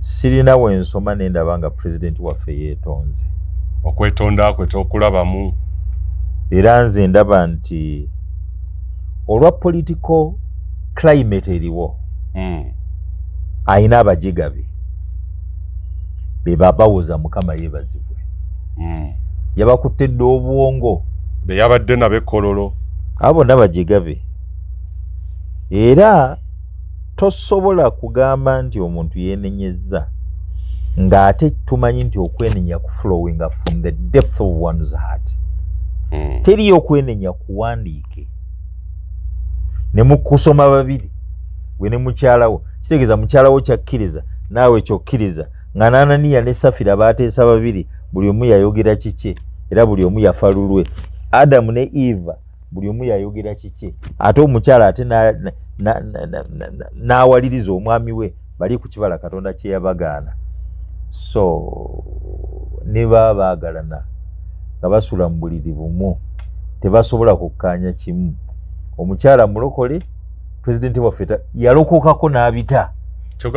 Sirina wensoma nendaba nga pulezidenti waffe yeetonze. Okwetonda kwe tokulabamu. Era nze ndaba nti olwa political climate eriwo, ayina abajega be be babawoza Mukama yeebazibwe. Yabakutte dda obwongo. Be yabadde nabo e Kololo. Abo n'abajega be. Era tosobola kugamba nti omuntu yeenenyezza ng'ate tumanyi nti okwenenya ku flowing from the depth of one's heart. Teriyo okwenenya kuwandiike ne mukusoma babiri, gwe ne mukyalawo. Kitegeeza mukyalawo kyakkiriza naawe kyokkiriza, nga n'Ananiya ne Safira baateesa babiri, buli omu yayogera kikye era buli omu yafa lulwe. Adamu ne Eva buli omu yayogera kikye, ate omukyala ate n'awaliriza omwami we bali ku kibala Katonda kye yabagaana. So ne baba baagalana nga basula mu buliri bumu, tebasobola kukkaanya kimu. Omukyala mulokole, pulezidenti waffe yalokokako n'abita.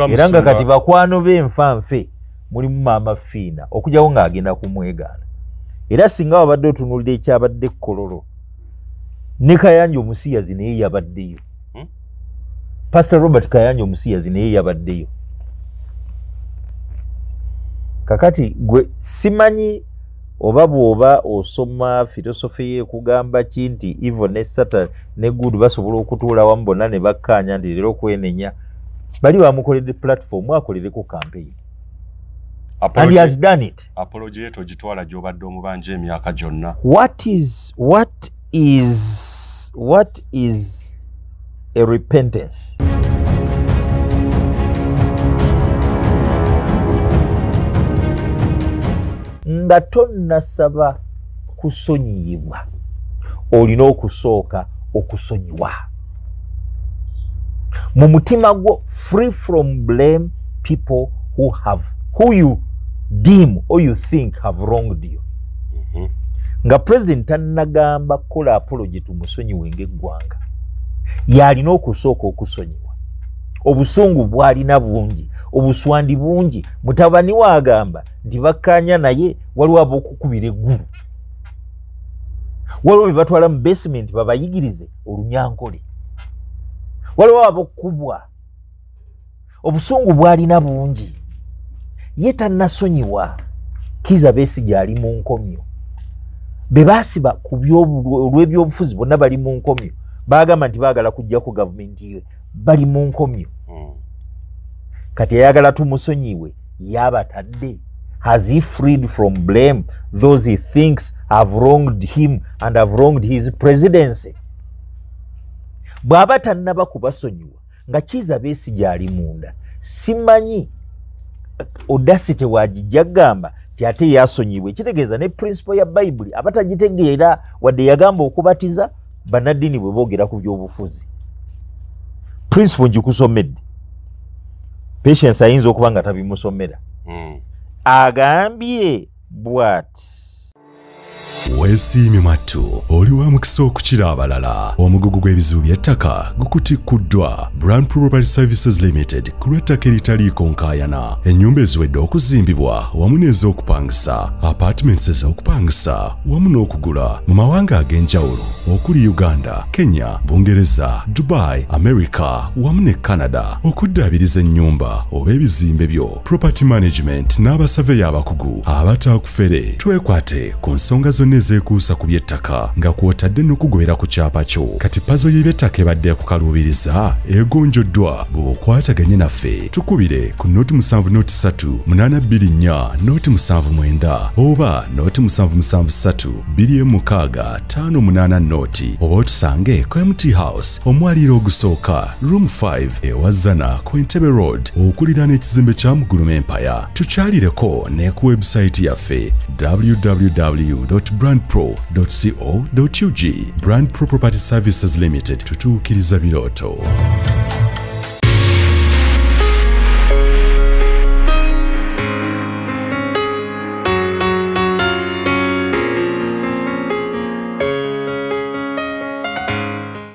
Era nga kati bakwano be nfanfe mulimu Maama Fiina, okujjako ng'agenda kumwegaana. Era singa wabadde otunuulira ekyabadde Kololo, ne Kayanja omusiyazi naye yabaddeyo. Pastor Robert Kayanja omusiyazi naye yabaddeyo. Kakati gwe simanyi oba bw'oba osoma philosophy ye kugamba ki nti evil ne Satan ne good basobola okutuula wamu bonna ne bakkaanya nti leero okwenenya. Bali bamukoledde platform akolereko campaign. And he has done it. Apology yetu ogitwala gy'obadde omubanja emyaka gyonna. What is a repentance? Nga tonnasaba kusonyiyibwa, olina okusooka okusonyiwa. Mu mutima gwo, free from blame people who you deem or you think have wronged you. Nga president tannagamba kukola apology tumusonyiwe ng'eggwanga, yalina okusooka okusonyiwa. Obusungu bw'alina bungi, obuswandi bungi. Mutabani we agamba nti bakkaanya naye waliwo ab'okukubira eggulu, waliwo be batwala mu basement babayigirize olunyankole, waliwo ab'okukubwa. Obusungu bw'alina bungi, ye tannasonyiwa. Kizza Besigye ali mu nkomyo, be baasiba ku olw'ebyobufuzi bonna bali mu nkomyo. Baagamba nti baagala kuggyako gavumenti ye, bali mu nkomyo. Kati ayagala tumusonyiwe, yabatadde. Has he freed from blame those he thinks have wronged him and have wronged his presidency? Bw'aba tannaba kubasonyiwa nga Kizza Besigye ali munda, simanyi audacity wagijja kugamba nti ate yasonyibwe. Kitegeeza ne principle ya Bayibuli abatagitegeera, wadde yagamba okubatiza bannaddiini bwe boogera ku byobufuzi. Principle ngikusomedde, Patience ayinza okuba nga tabimusomera. Agambye bw'ati: Weesiimye mwattu, oli wa mukisa okukira abalala. Omugugu gw'ebizibu by'ettaka gukutikkuddwa Brand Property Services Limited ku lw'ettaka eritaliiko nkaayana. Ennyumba eziwedde okuzimbibwa wamu n'ez'okupangisa, apartments ez'okupangisa wamu n'okugula mu mawanga ag'enjawulo okuli Uganda, Kenya, Bungereza, Dubai, America wamu ne Canada. Okuddaabiriza ennyumba oba ebizimbe byo, property management n'abasaveya abakugu abataakufere. Twekwate ku nsonga zonna ezeekuusa ku by'ettaka nga kw'otadde n'okugobera ku kyapa kyo. Kati pazo y'eby'ettaka ebadde ekukaluubiriza egonjoddwa bw'okwataganye naffe. Tukubire ku 073 824 079 oba 0773 26 58 oba otusange ku MT House omwaliiro ogusooka room 5 ewazana ku Entebbe Road okuliraana ekizimbe kya Muguluma Empire. Tukyalireko ne ku website yaffe www.brandpro.co.ug. Brand Pro Property Services Limited, tutuukiriza birooto.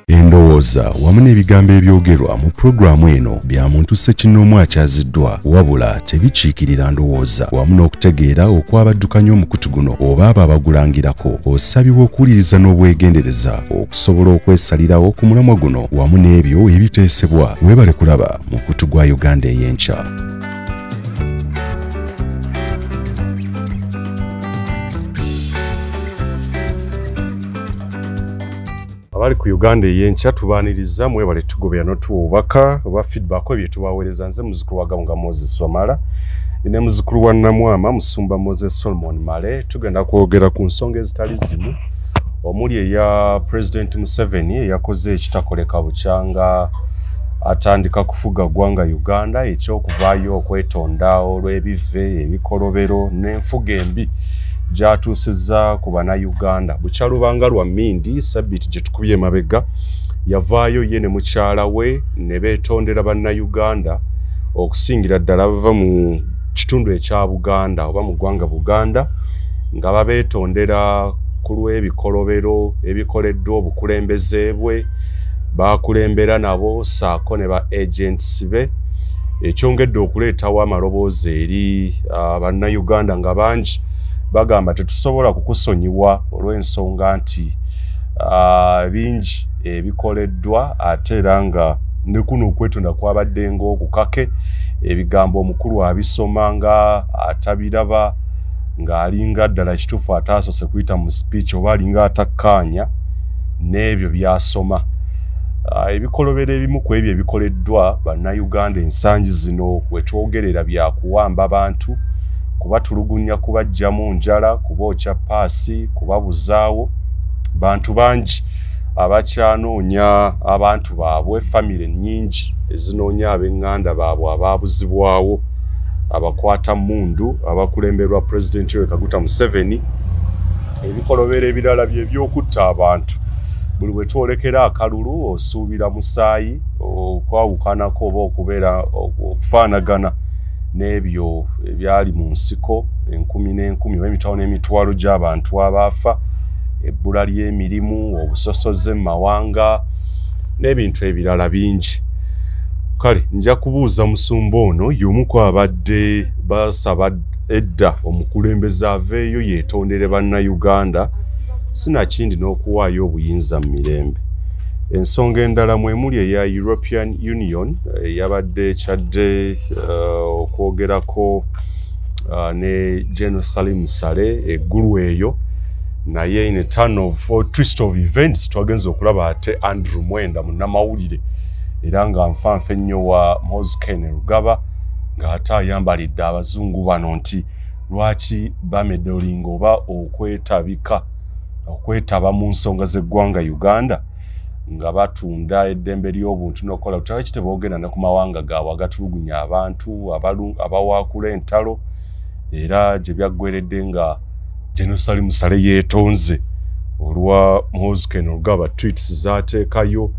Endowooza Endowooza wamu n'ebigambo ebyogerwa mu pulogulaamu eno bya muntu ssekinnoomu akyaziddwa, wabula tebikiikirira ndowooza wamu n'okutegeera okwabaddukanya omukutu guno oba abo abagulangirako. Osabibwa okuwuliriza n'obwegendereza okusobola okwesalirawo ku mulamwa guno wamu n'ebyo ebiteesebwa. Weebale kulaba mukutu gwa Uganda ey'enkya. Abali ku Uganda ey'enkya tubaaniriza, mwebale tugobera n'otuwa obubaka oba feedback ebyo tubaweereza. Nze muzukulu wa Gabunga Moses Wamala ne muzukulu wa Namwama Musumba Moses Solomon Male. Tugenda kwogera ku nsonga ezitali zimu omuli eya President Museveni eyakoze ekitakoleka bukyanga atandika kufuga ggwanga Uganda, eky'okuvaayo okwetonda olw'ebive, ebikolobero n'enfuga embi gyatuusizza ku bannayuganda. Bukyalubanga lwa mmindi sabbiiti gye tukubye emabega yavaayo ye ne mukyala we ne beetondera bannayuganda okusingira ddala bava mu kitundu ekya Buganda oba mu ggwanga Buganda, nga babeetondera ku lw'ebikolobero ebikoleddwa obukulembeze bwe bakulembera nabo ssaako ne ba agents be, ekyongedde okuleetawo amaloboozi eri bannayuganda nga bangi bagamba tetusobola kukusonyiwa olw'ensonga nti bingi ebikoleddwa, ate era nga ne kuno okwetonda kwabadde ng'okukake, ebigambo omukulu abisoma nga atabiraba, ng'alinga ddala kituufu ataasoose kuyita mu speech oba alinga atakkaanya n'ebyo by'asoma. Ebikolobero ebimu ku ebyo ebikoleddwa bannayuganda ensangi zino we twogerera bya kuwamba bantu, kubatulugunya, kubaggyamu njala, kubookya paasi, kubabuzaawo. Bantu bangi abakyanoonya abantu baabwe, famire nnyingi ezinoonya ab'eŋŋanda baabwe abaabuzibwawo, abakwata mmundu abakulemberwa Pulezidenti Yoweri Kaguta Museveni. Ebikolobero ebirala bye by'okutta abantu. Buli bwe twolekera akalulu osuubira musaayi okwawukanako oba okubeera okufaanagana n'ebyo ebyali mu nsiko, enkumi n'enkumi oba emitwalo n'emitwalo gy'abantu abaafa, ebbula ly'emirimu, obusosoze mu mawanga n'ebintu ebirala bingi. Kale nja kubuuza musumba ono y'omu ku abadde basaba edda omukulembeze aveeyo yeetondere bannayuganda, sinakindi n'okuwaayo obuyinza mu mirembe. Ensonga endala mwe muli eya European Union eyabadde ekyadde okwogerako ne General Salim Saleh eggulu eyo, naye in a turn of or twist of events twagenze okulaba ate Andrew Mwenda munnamawulire era nga nfanfe nnyo wa Muhoozi Kainerugaba ng'ate ayambalidde abazungu bano nti lwaki bamedolinga oba okwetabika okwetaba mu nsonga z'eggwanga Uganda nga batunda eddembe ly'obuntu n'okukola lwaki teboogera ne ku mawanga gaabwe agatulugunya abantu abawaakula entalo, era gye byaggweredde nga General Salim Saleh yeetonze olwa Muhoozi Kainerugaba tweets z'ateekayo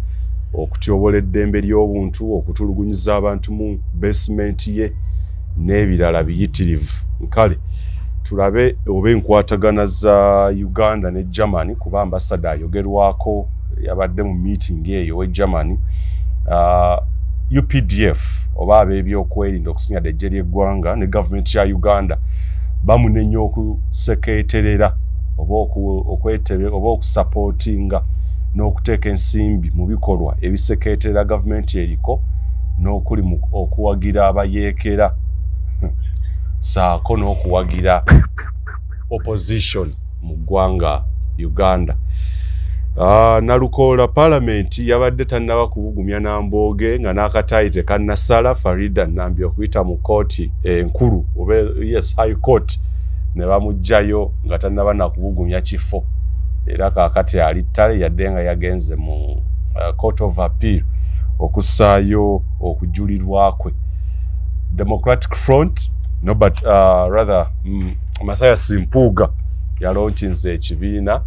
okutyobola eddembe ly'obuntu, okutulugunyiza abantu mu basement ye n'ebirala biyitirivu. Kale tulabe oba enkwatagana za Uganda ne Germany, kuba ambasada ayogerwako yabadde mu meeting eyo we Germany. UPDF oba ab'ebyokwerinda okusinga eggye ly'eggwanga ne gavumenti ya Uganda bamunenya okusekeeterera oba okwetebe oba okusapootinga n'okuteeka ensimbi mu bikolwa ebisekeeterera gavumenti eriko n'okuli okuwagira abayeekera ssaako n'okuwagira opposition mu ggwanga Uganda. Nalukoola paalamenti yabadde tannaba kubugumya Nambooge nga n'akataayi tekannasala Farida Nambi okuyita mu kkooti enkulu oba yes High Court ne bamuggyayo nga tannaba nakubugumya kifo, era kaakati ali ttale yadde nga yagenze mu Court of Appeal okussaayo okujulirwa kwe. Democratic Front no but rather Mathias Mpuuga yalonkinze ekibiina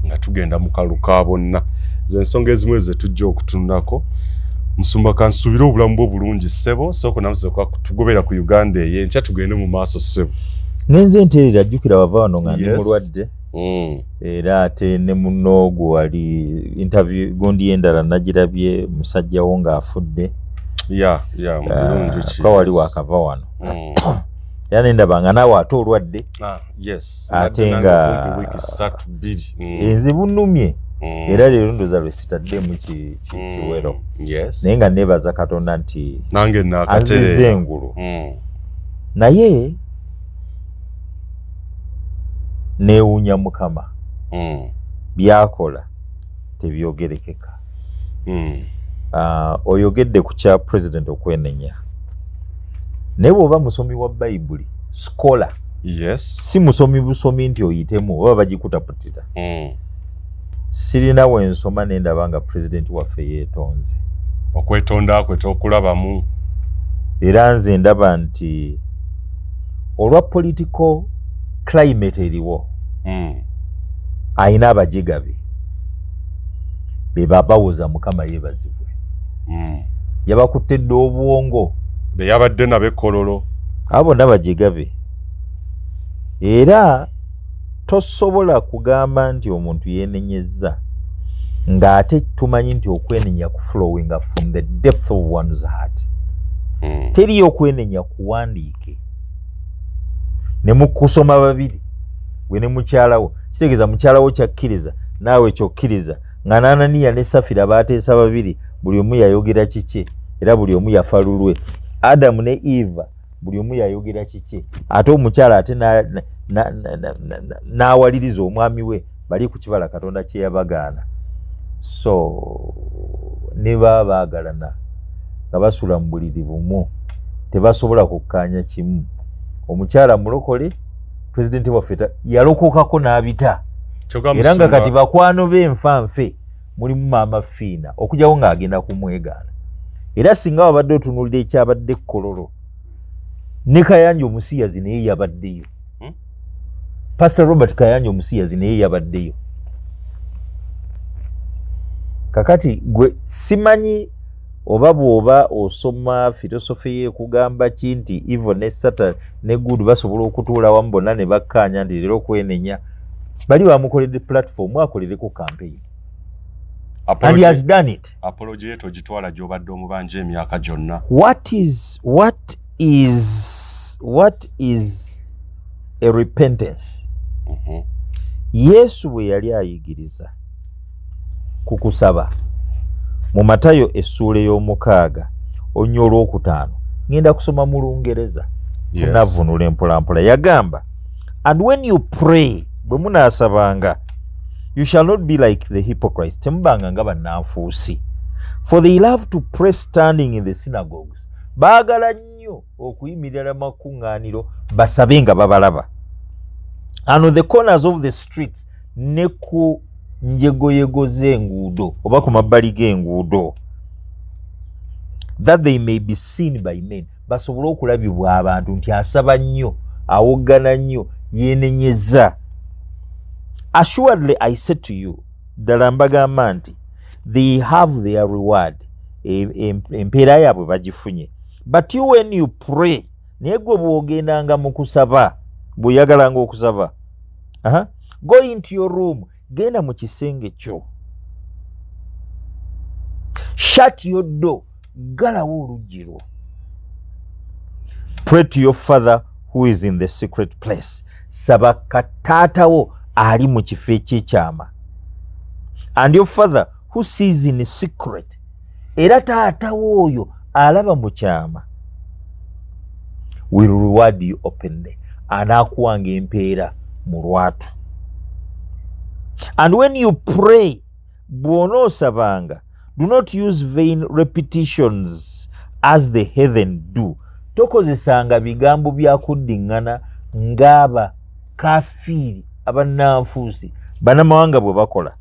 nga tugenda mu kalulu ka bonna. Ze ensonga ezimu ezo tujja okutunulako. Musumba, kansuubire obulamu bwo bulungi ssebo. Sooka namuze tugobera ku Uganda ey'enkya, tugende mu maaso ssebo. Ngenze nteerera, jjukira wava wano nga ndi mulwadde. Era ate ne munno gwe wali interview gundi endala nagirabye, musajjawo ng'afudde. Yeah, mulungi ki. Kwa wali wakava wano. Era nendaba nga naawe ate olwadde. Ah, yes. Ate Mbadde nange kumpi wiiki 3, 2. Enzibu nnumye. Era leero ndoza lwe sitaddemu kiwero. Naye nga neebaza Katonda nti Nange anzizza nakatereera. engulu. Naye neewuunya Mukama byakola tebyogerekeka. Oyogedde ku kya president okwenenya, naye bw'oba musomi wa Bayibuli, scholar, si musomi busomi nti oyitemu oba bagikutaputira. Sirina wensoma nendaba nga pulezidenti waffe yeetonze. Okwetonda kwe tokulabamu. Era nze ndaba nti olwa political climate eriwo, ayina abajega be be babawoza Mukama yeebazibwe. Yabakutte dda obwongo. Be yabadde nabo ekololo. Abo bonna bajega be, era tosobola kugamba nti omuntu yeenenyezza ng'ate tumanyi nti okwenenya ku flowing from the depth of one's heart. Teriyo okwenenya kuwandiike ne mukusoma babiri, gwe ne mukyalawo. Kitegeeza mukyalawo kyakkiriza naawe kyokkiriza, nga n'Ananiya ne Safira baateesa babiri, buli omu yayogera kike era buli omu yafa lulwe. Adamu ne Eva, buli omu yayogera kike, ate omukyala ate n'awaliriza omwami we bali ku kibala Katonda kye yabagaana. So ne baba baagalana nga basula mu buliri bumu, tebasobola kukkaanya kimu. Omukyala mulokole, pulezidenti waffe yalokokako n'abita. Kyokka era nga Musumba- kati bakwano be nfanfe mulimu Maama Fiina, okujjawo ng'agenda kumwegaana. Era singa wabadde otunuulira ekyabadde ekkololo, ne Kayanja omusiyazi naye yabaddeyo. Pastor Robert Kayanja omusiyazi naye yabaddeyo. Kakati gwe simanyi oba bw'oba osoma philosophy ye kugamba ki nti evil ne Satan ne good basobola okutuula wamu bonna ne bakkaanya nti leero okwenenya. Bali bamukoledde platform akolereko campaign and he has done it. Apology ye togitwala gy'obadde omubanja emyaka gyonna. What is a repentance? Yesu bwe yali ayigiriza ku kusaba mu Matayo essuula ey'omukaaga onyo olwokutaano, ngenda kusoma mu Lungereza, tunavunula empolampola. Yagamba, "And when you pray," bwe munaasabanga, "you shall not be like the hypocrites," temubanga nga bannanfuusi, "for they love to pray standing in the synagogues," baagala nnyo okuyimirira mu makuŋŋaaniro basabe nga babalaba, "and on the corners of the streets," ne ku njegoyego z'enguudo oba ku mabbali g'enguudo, "that they may be seen by men," basobole okulabibwa abantu nti asaba nnyo, awoggana nnyo, yeenenyeza. "Assuredly I say to you," ddala mbagamba nti, "they have their reward," empeera yaabwe bagifunye. "But you, when you pray," naye gwe bw'ogendanga mu kusaba, bw'oyagalanga okusaba, aha, "go into your room," genda mu kisenge kyo, "shut your door," ggalawo oluggi lwo, "pray to your father who is in the secret place," saba kataatawo ali mu kifo ekyekyama, "and your father who sees in secret," era taatawo oyo alaba mu kyama, "will reward you openly," anaakuwanga empeera mu lwatu. "And when you pray," bw'onoosabanga, "do not use vain repetitions as the heathen do," tokozesanga bigambo byakuddiŋŋana ng'aba kafiiri, abannanfuusi, bannamawanga bwe bakola.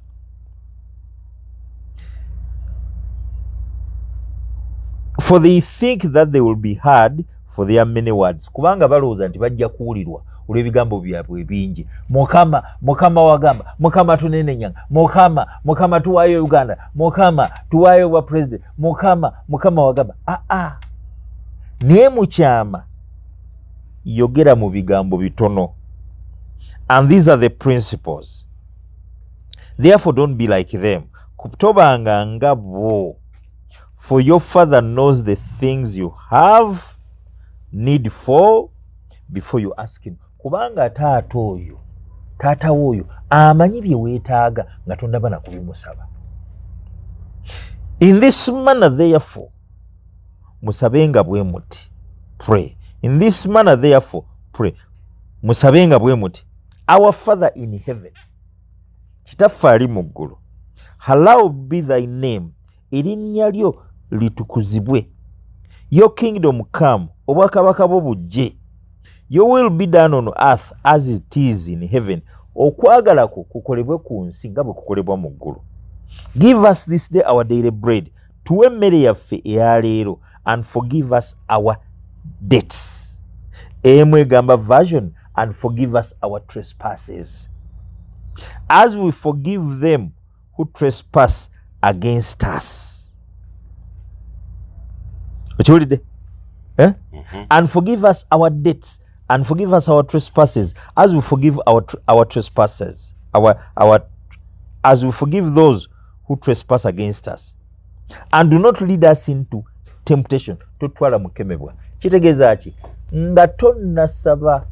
"For they think that they will be heard for their many words," kubanga balowooza nti bajja kuwulirwa olw'ebigambo byabwe ebingi. Mukama, Mukama wagamba, Mukama tunenenyanga, Mukama, Mukama tuwaayo Uganda, Mukama tuwaayo bwa president, Mukama, Mukama wagamba. Aa, naye mukyama yogera mu bigambo bitono. And these are the principles. Therefore don't be like them. Tobanga nga bo. For your father knows the things you have need for before you ask him. Kubanga taata oyo, taata oyo amanyi bye weetaaga nga tonnaba na kubimusaba. In this manner therefore, musabenga bwe muti. Pray. In this manner therefore, pray. Musabenga bwe muti. Our Father in heaven, kitaffe ali mu ggulu, hallowed be thy name, erinnya lyo litukuzibwe. Your kingdom come, obwakabaka bwo bujje. Your will be done on earth as it is in heaven. Okwagala kwo kukolebwe ku nsi nga bwe kukolebwa mu ggulu. Give us this day our daily bread. Tuwe emmere yaffe eya leero, and forgive us our debts. Emu egamba version, and forgive us our trespasses, as we forgive them who trespass against us. Okiwulidde? Eh? And forgive us our debts, and forgive us our trespasses, as we forgive our trespasses, as we forgive those who trespass against us. And do not lead us into temptation. Totwala mukemebwa. Kitegeeza ki? Nga tonnasaba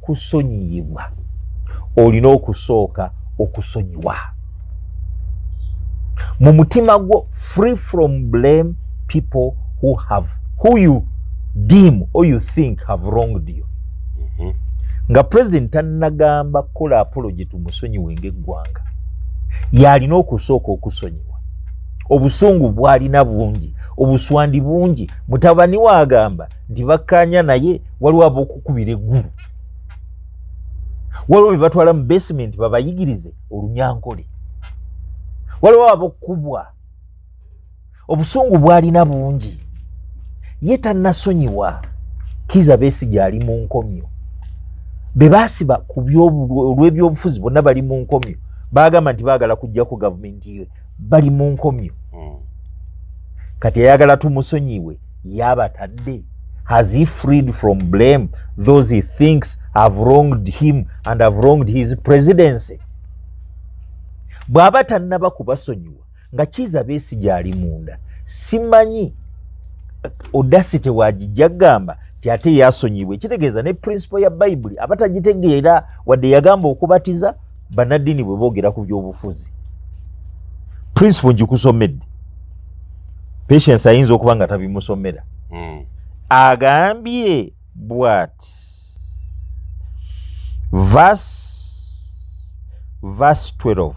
kusonyiyibwa, olina okusooka okusonyiwa. Mu mutima gwo, free from blame people who you deem or you think have wronged you. Nga president tannagamba kukola apology tumusonyiwe ng'eggwanga, yalina okusooka okusonyiwa. Obusungu bwalina bungi, obuswandi bungi. Mutabani we agamba nti bakkaanya naye, waliwo ab'okukubira eggulu, waliwo be batwala mu basement babayigirize olunyankole, waliwo ab'okukubwa. Obusungu bwalina bungi, ye tannasonyiwa. Kizza Besigye ali mu nkomyo, be baasiba ku olw'ebyobufuzi bonna bali mu nkomyo. Bagamba nti baagala kuggyako gavumenti ye, bali mu nkomyo. Kati ayagala tumusonyiwe, yabatadde. Has he freed from blame those he thinks have wronged him and have wronged his presidency? Bw'aba tannaba kubasonyiwa, nga Kizza Besigye ali munda, simanyi audacity wagijja kugamba nti ate yasonyibwe. Kitegeeza ne principle ya Bayibuli aba tagitegeera, wadde yagamba okubatiza bannaddiini bwe boogera ku byobufuzi. Principle ngikusomedde, Patience ayinza okuba nga tabimusomera. Agambye bw'ati, verse 12,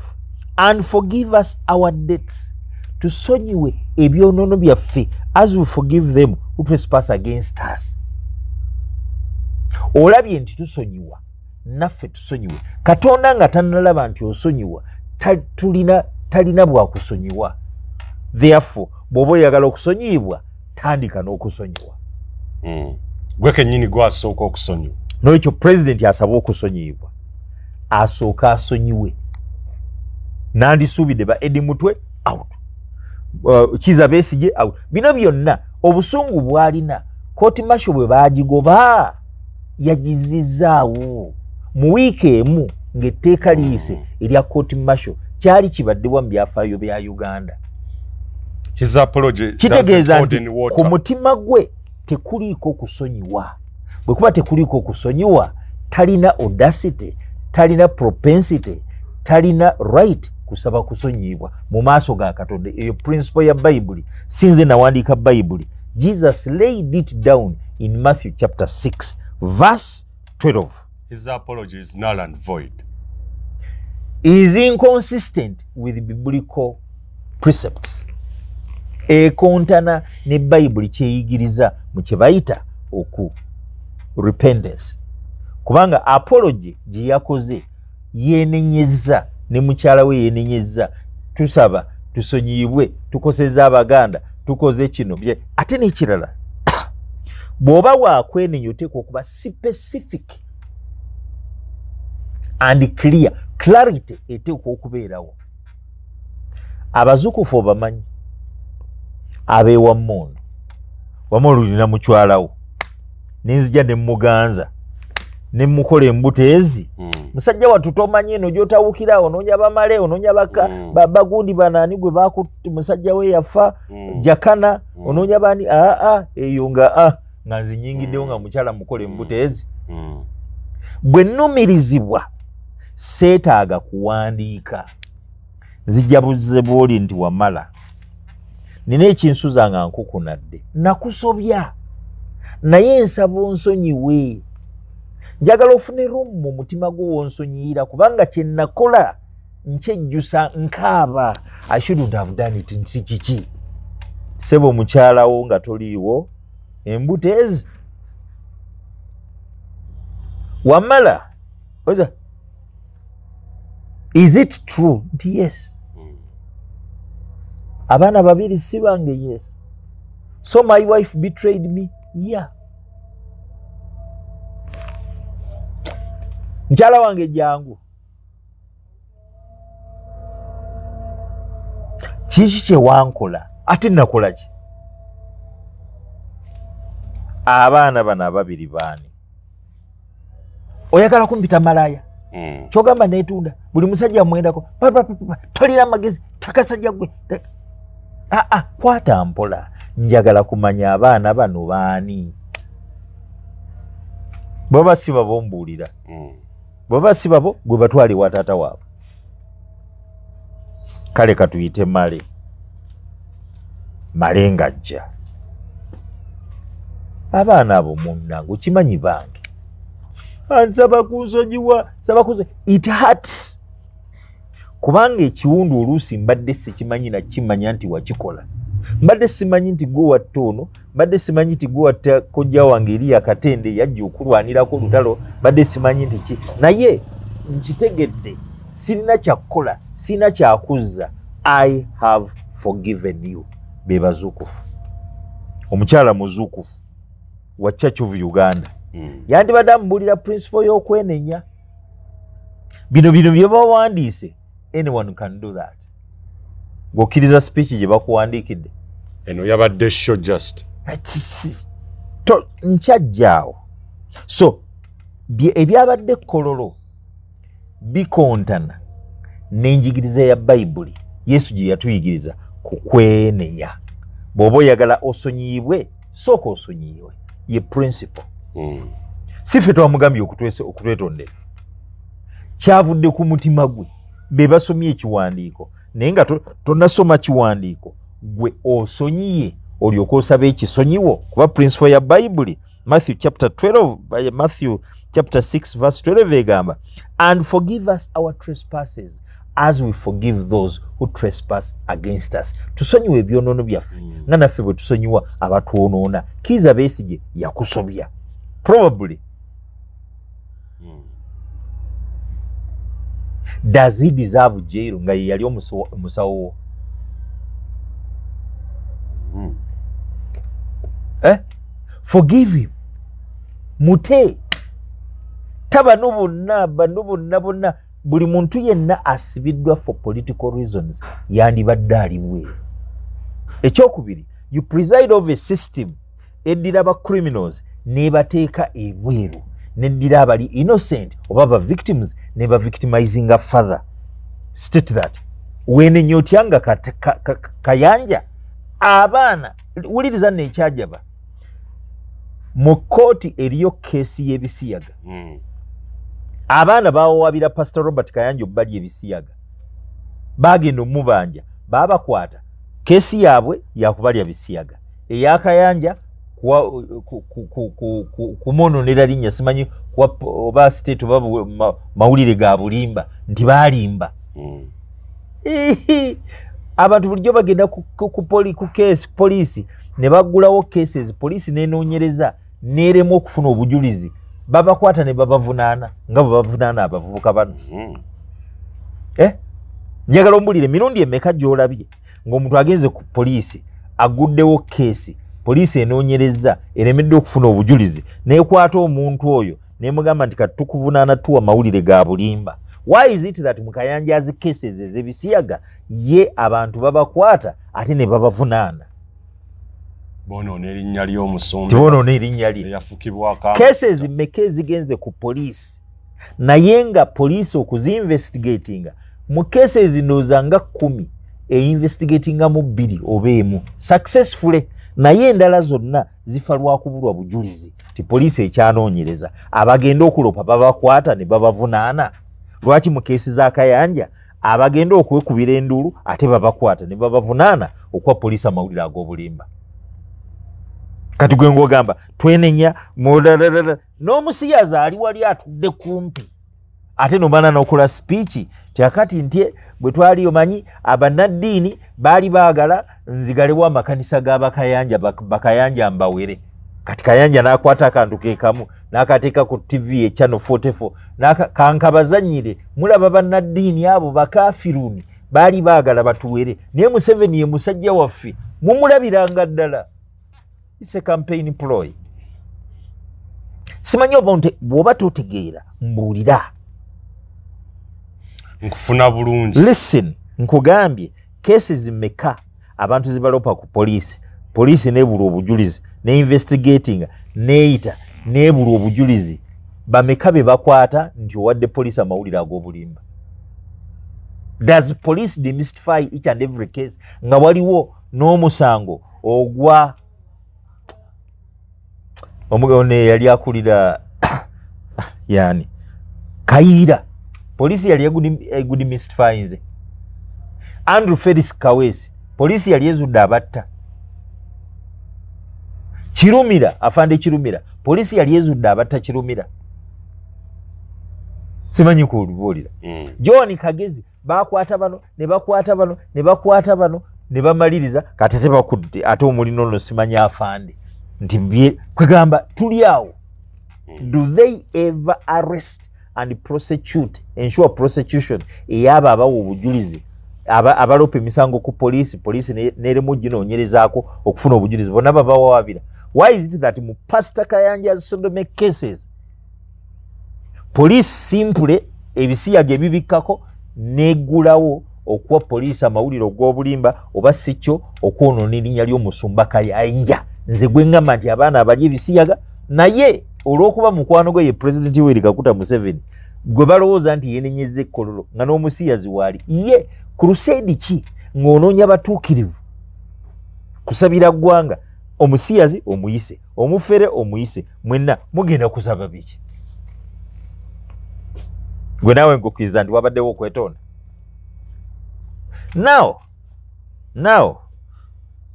and forgive us our debts, tusonyiwe ebyonoono byaffe, as we forgive them who trespass against us. Olabye nti tusonyiwa, naffe tusonyiwe. Katonda nga tannalaba nti osonyiwa, talina bwakusonyiwa. Therefore bw'oba oyagala okusonyiyibwa, tandika n'okusonyiwa. Gwe kennyini gwasooka okusonyiwa. N'olwekyo pulezidenti asaba okusonyiyibwa, asooka asonyiwe. Nandisuubidde ba Eddie Mutwe out, Kizza Besigye out. Bino byonna obusungu bwalina, court martial bwe baagigoba yagizizaawo mu wiiki emu ng'etteeka liyise erya court martial. Kyali kibaddewa mu byafaayo bya Uganda. His apology Kitegeeza doesn't hold nti any ku water. mutima gwe tekuliiko kusonyiwa. Bwe kuba tekuliiko kusonyiwa, talina audacity, talina propensity, talina right kusaba kusonyiyibwa mu maaso ga Katonda. Eyo principle ya Bayibuli, sinze nawandiika Bayibuli. Jesus laid it down in Matthew chapter 6 verse 12. His apology is null and void. Is inconsistent with biblical precepts. Ekontana ne Bayibuli kyeyigiriza mu kye bayita oku repentance. Kubanga apology gye yakoze yeenenyezza, ne mukyala we yeenenyezza, tusaba tusonyiyibwe, tukosezza Abaganda, tukoze kino bye. Ate n'ekirala, bw'oba waakwenenya oteekwa okuba specific and clear. Clarity eteekwa okubeerawo. Abazukufu obamanyi abeewammondo, wama olulina mukyalawo nenzija ne muganza Ne mukola embuto ezi. Musajja wattu tomanyi eno gy'otawukira, onoonya bamale, onoonya bagundi banaani gwe bakutte musajja we yafa, Jakana, onoonya bani, eyo nga nga nzinyingiddewo nga mukyala mukola embuto ezi. Bwe nnumirizibwa seetaaga kuwandiika, nzija buzze bw'oli nti wamala nina ekinsuza nga nkukunadde, nakusobya, naye nsaba onsonyiwe. Njagala ofune room mu mutima gwo wonsonyiyira, kubanga kye nakola nkyejjusa nkaaba. I shouldn't have done it. Nti kiki ssebo mukyalawo nga toliiwo embuto ezi wamala oza. Is it true? Nti yes. Abaana babiri si bange? Yes. So my wife betrayed me? Yeah. Mukyala wange jangu, kiki kye wankola? Ate nakola ki? Abaana bano ababiri baani? Oyagala kumpita malaya? Kyogamba neetunda buli musajja mwendako, tolina magezi, takasajja gwe. Kwata mpola, njagala kumanya abaana bano baani. Bwaba si babo mbuulira, bwaba si babo gwe batwale wa taata waabwe. Kale katuyite Male. Male ng'ajja, abaana abo munnange okimanyi bange, ansaba kunsonyiwa, saba kunsonyiwa. It hurts, kubanga ekiwundu oluusi mbadde sikimanyi nakimanya nti wakikola, mbadde simanyi nti gwe watta ono, mbadde simanyi nti gwe watta kojja wange Eriya Katende yajja okulwanirako olutalo, mbadde simanyi nti ki, naye nkitegedde, sirina kyakukola, sirina kyakuzza. I have forgiven you. Be bazuukufu. Omukyala muzuukufu wa Church of Uganda yandibadde amubuulira principle y'okwenenya. Bino bye bawandiise, anyone can do that. Ng'okkiriza speech gye bakuwandiikidde. Eno yabadde show just. Nkyajjaawo. So ebyabadde Kololo bikontana n'enjigiriza ya Bayibuli Yesu gye yatuyigiriza ku kwenenya. Bw'oba oyagala osonyiyibwe, sooka osonyiyibwe. Ye principle. Si ffe twamugambye okutwetondera, kyavudde ku mutima gwe. Be basomye ekiwandiiko, naye nga tonnasoma kiwandiiko gwe osonyiye olyoke osaba ekisonyiwo, kuba principle ya Bayibuli Matthew chapter 12, Matthew chapter 6 verse 12 egamba, and forgive us our trespasses as we forgive those who trespass against us. Tusonyiwe ebyonoono byaffe nga naffe bwe tusonyiwa abatwonoona. Kiiza Besigye yakusobya probably. Does he deserve jail nga ye yali omusawo wo? Forgive him. Mute tabano bonna bano bonna bonna, buli muntu yenna asibiddwa for political reasons yandibadde ali bweru. Ekyokubiri, you preside over a system eddira ba criminals nebateeka ebweru, neddira abali innocent oba ba victims neba victimizinga further. State that wenenya otya nga Kayanja abaana. Wuliriza nno ekyajaba mu kkooti eriyo keesi y'ebisiyaga. Abaana bawawabira Pastor Robert Kayanja obbali ebisiyaga, bagenda omubanja, babakwata. Keesi yaabwe yakubalya bisiyaga, eya Kayanja kumwononera linnya, simanyi oba state oba mawulire ga bulimba nti baalimba. Abantu bulijjo bagenda ku case poliisi ne baggulawo cases, poliisi nenoonyereza neerema okufuna obujulizi, babakwata ne babavunaana nga bwe bavunaana abavubuka bano. Njagala ombulire emirundi emeka gy'olabye ng'omuntu agenze ku poliisi aguddewo keesi, poliisi enoonyereza eremedde okufuna obujulizi neekwata omuntu oyo nemugamba nti kati tukuvunaana tuwa mawulire ga bulimba. Why is it that mu Kayanja's cases ez'ebisiyaga ye abantu babakwata ate ne babavunaana? Bonoona erinnya ly'omusumba. Tibonoona erinnya lye. Eyafukibwako. Cases mmeka ezigenze ku poliisi, naye nga poliisi okuzinvestigatinga mu cases ndowooza nga 10 einvestigatinga mu 2 oba 1 successfully, naye endala zonna zifa lwakubulwa bujulizi ti poliisi ekyanoonyereza. Abagenda okulopa babakwata ne babavunaana. Lwaki mu keesi za Kayanja abagenda okwekubira enduulu ate babakwata ne babavunaana okuwa poliisi amawulire ag'obulimba? Kati gwe ng'ogamba twenenya n'omusiyazi ali wali atudde kumpi, ate nomala n'okola speech ti akati nti bwe twali omanyi abannaddiini baali baagala nzigalewo amakanisa g'abakayanja, bakayanja mbawere. Kati Kayanja n'akwata akantu ke kamu n'akateeka ku TV e Channel 44 kankabazannyire, mulaba bannaddiini abo bakafiruni baali baagala batuwere, naye Museveni ye musajja waffe, mumulabiranga ddala. It's a campaign ploy. Simanyi oba bw'oba totegeera mbuulira. Nkufuna bulungi. Listen, nkugambye cases mmeka abantu zibalopa ku poliisi, poliisi nebula obujulizi, ne investigating neyita nebula obujulizi, bameka be bakwata nti owadde poliisi amawulire ag'obulimba? Does police demystify each and every case? Nga waliwo n'omusango ogwa omugabo ne yali akulira yani Kayiira, poliisi yali egudemystifyinze. Andrew Felix Kaweesi, poliisi yali ezudde abatta. Kirumira, afande Kirumira, poliisi yali ezudde abatta Kirumira. Simanyi kubuulira. John Kagezi bakwata bano ne bakwata bano ne bakwata bano ne bamaliriza, kati ate bakudde ate omulino nno simanyi afande nti kwegamba tuli awo. Do they ever arrest and prosecute, ensure prosecution ey'abo abawa obujulizi, abalopa emisango ku poliisi, poliisi neremu ginoonyerezaako okufuna obujulizi, bonna babawaabira? Why is it that mu Pastor Kayanja's sodomy cases police simply ebisiyaga ebibikkako neggulawo okuwa poliisi amawulire ogw'obulimba, oba si kyo okwonoona erinnya ly'omusumba Kayanja? Nze gwe ŋŋamba nti abaana abali ebisiyaga, naye olw'okuba mukwano gwe ye Pulezidenti Yoweri Kaguta Museveni gwe balowooza nti yeenenyezza ekkololo, nga n'omusiyazi waali ye. Crusade ki ng'onoonya batuukirivu kusabira ggwanga, omusiyazi omuyise, omufere omuyise, mwenna mugenda kusaba biki? Gwe naawe nkukkiriza nti wabaddewo okwetonda. Now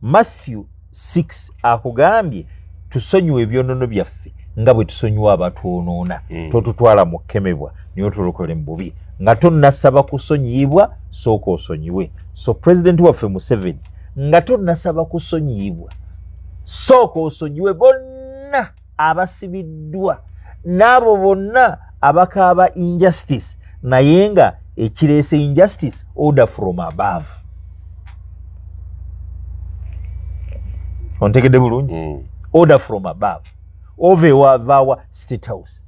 Matthew 6 akugambye tusonyiwe ebyonono byaffe nga bwe tusonyiwa abatwonoona, totutwala mu kkemebwa naye otulokole mu bubi. Nga tonnasaba kusonyiyibwa, sooka osonyiwe. So pulezidenti waffe Museveni, nga tonnasaba kusonyiyibwa, sooka osonyiwe bonna abasibiddwa n'abo bonna abakaaba injustice, naye nga ekireese injustice order from above. Ontegedde bulungi? Order from above ova ewavaawa State House.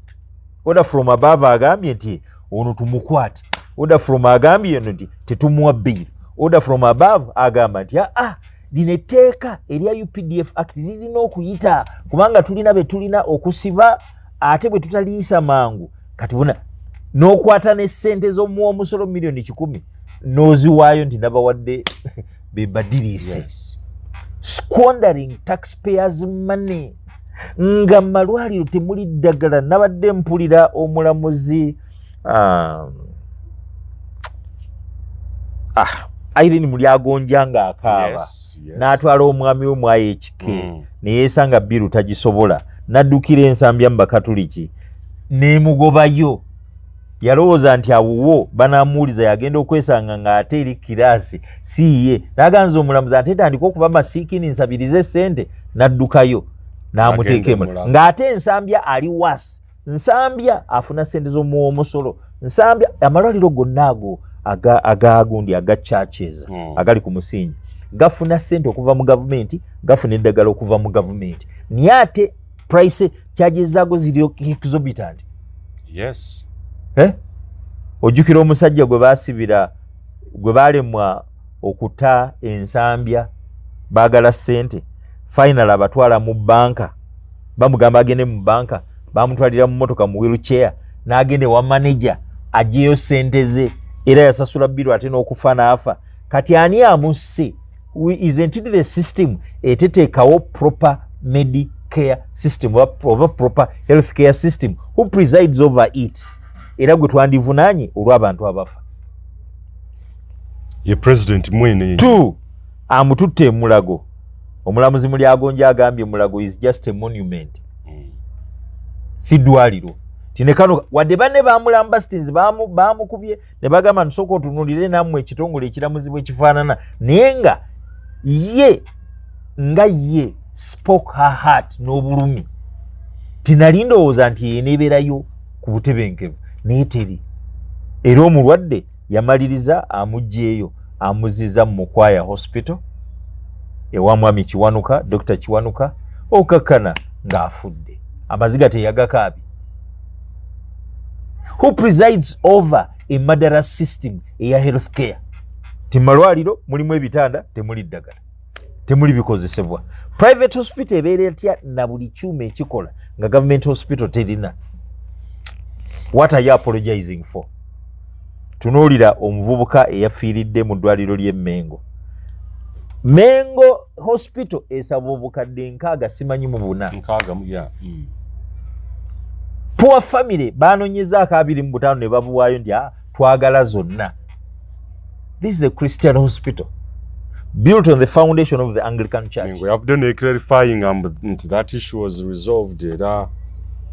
Order from above agambye nti ono tumukwate. Order from agambye eno nti tetumuwa bail. Order from above agamba nti aa, lino etteeka erya UPDF Act lirina okuyita kubanga tulina be tulina okusiba, ate bwe tutaliisa mangu kati bona n'okwata ne ssente z'omuwa omusolo 100,000,000 n'oziwaayo nti nabawadde bebadiriise. Squandering taxpayers money, nga malwaliro temuli ddagala. Nabadde mpulira omulamuzi Irene Mulyagonja ng'akaaba, n'atwala omwami we mwayo ekike, neyeesanga biru tagisobola, n'addukira Ensambya mu Bakatuliki n'emugobayo. Yalowooza nti awuwo banaamuwuliza, yagenda okwesanga ng'ate eri kiraasi si ye. N'aganza omulamuzi ate tandika okuba masiikini nsabirize ssente, n'addukayo n'amuteeka emula, ng'ate Ensambya ali wasi. Nsambya afuna ssente z'omuwa omusolo. Nsambya amalwaliro gonna ago agagundi aga churches agali ku musingi gafuna ssente okuva mu gavumenti, gafuna eddagala okuva mu gavumenti, naye ate price charges zaago ziri exorbitant. Ojjukira omusajja gwe baasibira, gwe baalemwa okuta Ensambya, baagala ssente, Final abatwala mu banka, bamugamba agende mu banka, bamutwalira mu motoka mu wheelchair, n'agende wa manager aggyeyo sente ze, era yasasula bill ate n'okufa n'afa. Kati ani amusse? Isn't it the system eteteekawo proper medicare system oba proper health care system? Who presides over it? Era gwe twandivunaanye olw'abantu abafa. Ye president mwene. Two, amututte Mulago. Omulamuzi Mulyagonja agambye Mulago is just a monument, si ddwaliro. Tinekano wadde banne bamulambastinzi bamukubye ne bagamba nsooka otunuulire nammwe ekitongole ekiramuzi bwe kifaanana, naye nga ye spoke her heart n'obulumi. Tinali ndowooza nti yeneebeerayo ku butebenkevu, naye teri. Era omulwadde yamaliriza amuggyeeyo amuziza mu Mukwaya Hospital ewa Mwami Kiwanuka, Dr. Kiwanuka, okakkana ng'afudde. Amaziga teyagakaabye. Who presides over a murderous system eya health care? Ti malwaliro mulimu ebitanda, temuli ddagala, temuli bikozesebwa. Private hospital ebeera etya na buli kyuma ekikola nga government hospital terina? What are you apologizing for? Tunuulira omuvubuka eyafiiridde mu ddwaliro ly'e Mengo. Mengo Hospital esaba obukadde 6 simanyi mu 4. 6 ya. Poor family banonyezaako 25 ne babuwaayo nti twagala zonna. This is a Christian hospital built on the foundation of the Anglican Church. Mengo yavudde ne clarifying nti that issue was resolved, era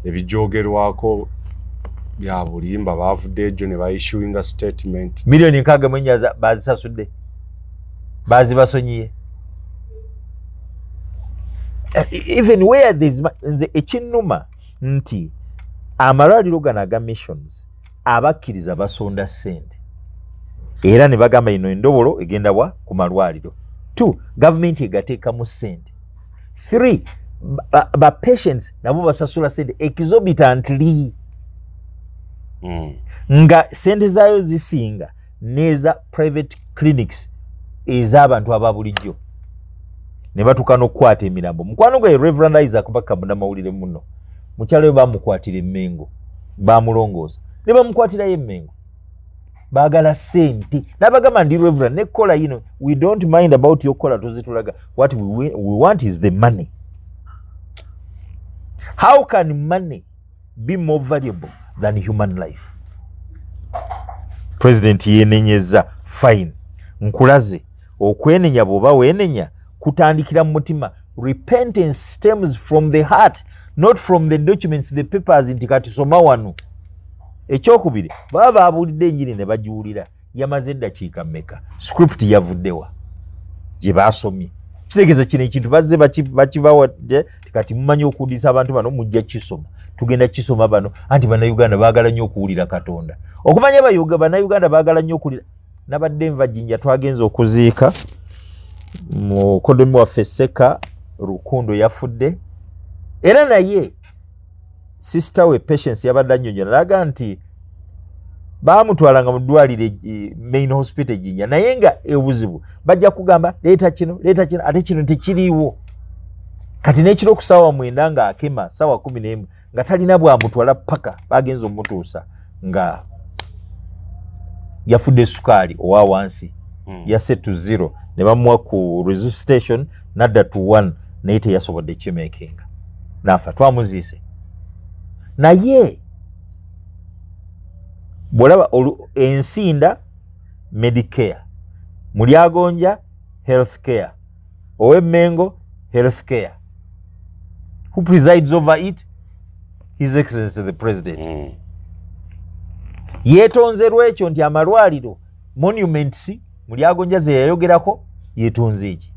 ebijoogerwako bya bulimba, bavudde ejo ne baissuing a statement. Milioni 64 bazisasudde, bazibasonyiye. Even where there's nze ekinnuma nti amalwaliro gano aga missions abakkiriza basonda ssente era ne bagamba ino endobolo egenda wa ku malwaliro. 2, gavumenti egateekamu ssente. 3, ba patients nabo basasula ssente exorbitantly, nga ssente zaayo zisinga n'eza private clinics ez'abantu aba bulijjo. Ne batuuka n'okukwata emirambo. Mukwano gwe Reverend Isaac Bakka munnamawulire muno, mukyala we bamukwatira Emmengo, bamulongoosa ne bamukwatirayo Emmengo. Baagala ssente. N'abagamba ndi Reverend ne kola yino, we don't mind about your kola, tozitulaga. What we want is the money. How can money be more valuable than human life? President yenenyeza, fine. Nkulaze okwenenya bw'oba weenenya kutandikira mu mutima. Repentance stems from the heart, not from the documents, the papers nti kati soma wano. Ekyokubiri, baba babuulidde enjiri ne bagiwulira, yamaze eddakiika mmeka? Script yavuddewa gye baasomye? Kitegeeza kino ekintu bazze bakibawadde kati mumanyi okuwuliriza abantu bano, mujja kisoma, tugenda kisoma bano, anti Bannayuganda baagala nnyo okuwulira Katonda. Okumanya Bannayuganda baagala nnyo okuwulira. Nabadde nva Jinja, twagenze okuziika mukodomi waffe Seka Rukundo yafudde, era naye sister we Patience yabadde annyonnyola n'agamba nti baamutwalanga mu ddwaliro main hospital Jinja, naye nga obuzibu bajja kugamba leeta kino, leeta kino, ate kino tekiriiwo. Kati n'ekiro ku ssaawa 9 nga akema ssaawa 11 nga talina bwamutwala paka bagenze omutuusa nga yafudde sukaali owa wansi, yase to 0 ne bamuwa ku resuscitation nadda to 1, naye teyasobodde kimeekinga n'afa, twamuziise. Naye bw'olaba ensinda Medicare, Mulyagonja health care, ow'Emmengo health care. Who presides over it? His Excellency the President. Yeetonze lwekyo nti amalwaliro monuments Mulyagonja ze yayogerako yeetonze eki.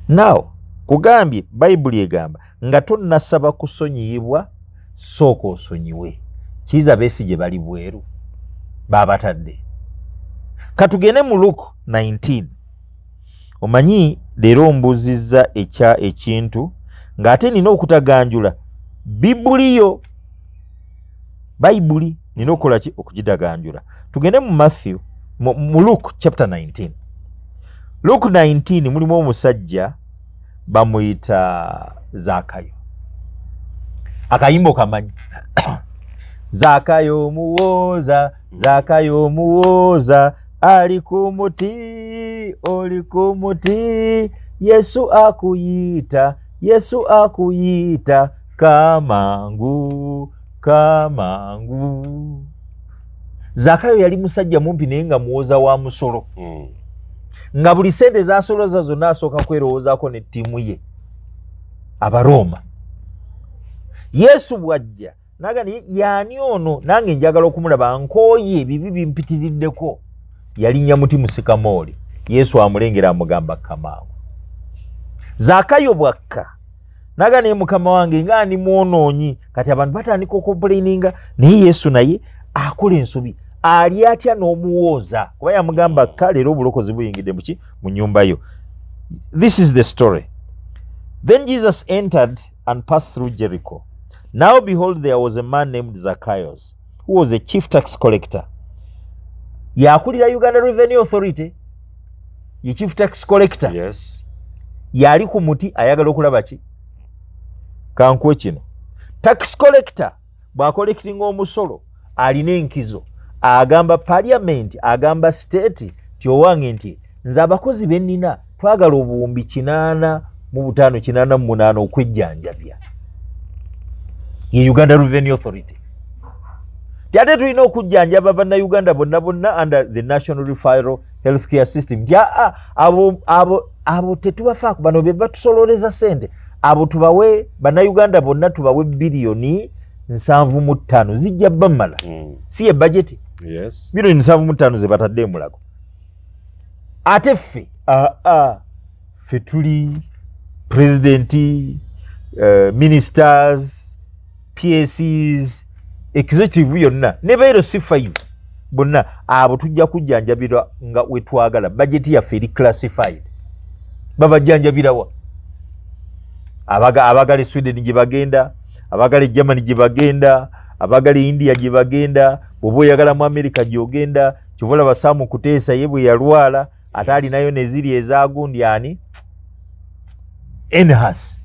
Now kugambye Bayibuli egamba nga tonnasaba kusonyiyibwa sooka osonyiwe. Kiiza Besigye bali bweru babatadde. Katugende mu Luke 19. Omanyi leero mbuzizza ekya ekintu ng'ate nina okutaganjula Bibuliyo, Bayibuli nina okukola ki? Okugitaganjula. Tugende mu Matthew, mu Luke chapter 19. Luke 19 mulimu omusajja Bamuyita Zakayo. Akayimbo kamanyi. Zakayo muwoza, Zakayo muwoza, ali ku muti, oli ku muti, Yesu akuyita, Yesu akuyita, kamangu, kamangu. Zakayo yali musajja mumpi naye nga muwoza wa musolo. Nga buli sente zasoloza zonna asooka kwerowoozaako ne ttiimu ye Abaroma. Yesu bw'ajja naga yaani ono nange njagala okumulaba, nkooye ebibi bimpitiriddeko. Yalinnya muti musikamooli. Yesu amulengera amugamba kamangu. Zakayo bw'akka naga naye mukama wange nga ndi mwonoonyi. Kati abantu batandika okukomplaininga, naye Yesu naye akola ensobi. Ali atya n'omuwooza kuba yamugamba kka leero obulokozi buyingidde muki mu nnyumba yo. This is the story. Then Jesus entered and passed through Jericho. Now behold, there was a man named Zacchaeus, who was a chief tax collector. Yakulira Uganda Revenue Authority, ye chief tax collector. Yes. Yali ku muti ayagala okulaba ki? Kankuwe kino. Tax collector bw'akollectinga omusolo alina enkizo. Agamba parliament, agamba state ti owange nti nze abakozi be nnina twagala obuwumbi 85 88 okwejjanjabya. Ye Uganda Revenue Authority. Ti ate tulina okujjanjaba bannayuganda bonna bonna under the National Referral Healthcare System. Nti aa abo tetubafaako, bano be batusololeza ssente, abo tubawe bannayuganda bonna tubawe biliyoni 75 zijja bammala. Si ye budget. Yes. Biliyoni 75 ze batadde emulago. Ate ffe ffe tuli president, ministers, PSCs, executive yonna ne beero C5 bonna abo tujja kujjanjabirwa nga wetwagala. Budget yaffe eri classified. Babajjanjabirawa? Abagala Sweden gye bagenda, abagala Germany gye bagenda, abagala India gye bagenda, bw'oba oyagala mu America gy'ogenda. Kyova olaba Sam Kuteesa ye bwe yalwala ate alinayo ne ziri ezaagundi ani Enhas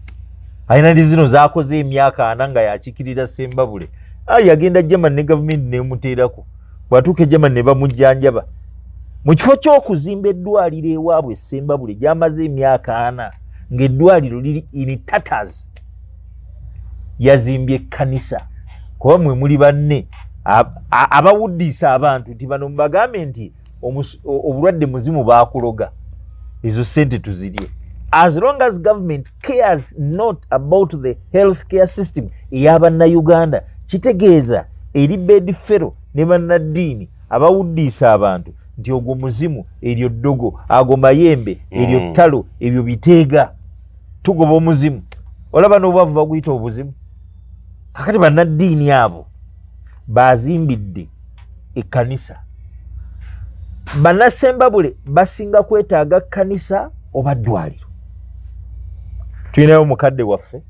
alina ndi zino zaakoze emyaka 4 nga yakikirira Sembabule. Yagenda Germany ne gavumenti nemuteerako, bw'atuuka e Germany ne bamujjanjaba. Mu kifo ky'okuzimba eddwaliro ewaabwe Sembabule gy'amaze emyaka 4 ng'eddwaliro liri in tatters, yazimbye ekkanisa. Kuba mwe muli banne abawuddiisa abantu nti bano mubagambe nti obulwadde muzimu baakuloga, ezo ssente tuzirye. As long as government cares not about the healthcare system ey'abannayuganda, kitegeeza eri bedfero ne bannaddiini abawuddiisa abantu nti ogwo muzimu, eryo ddogo, ago mayembe, eryo ttalo, ebyo biteega, tugoba omuzimu. Olaba n'obwavu baguyita obuzimu. Kakati bannaddiini abo bazimbidde ekkanisa. Bannasembabule basinga kwetaaga kkanisa oba ddwaliro. Tulinayo omukadde waffe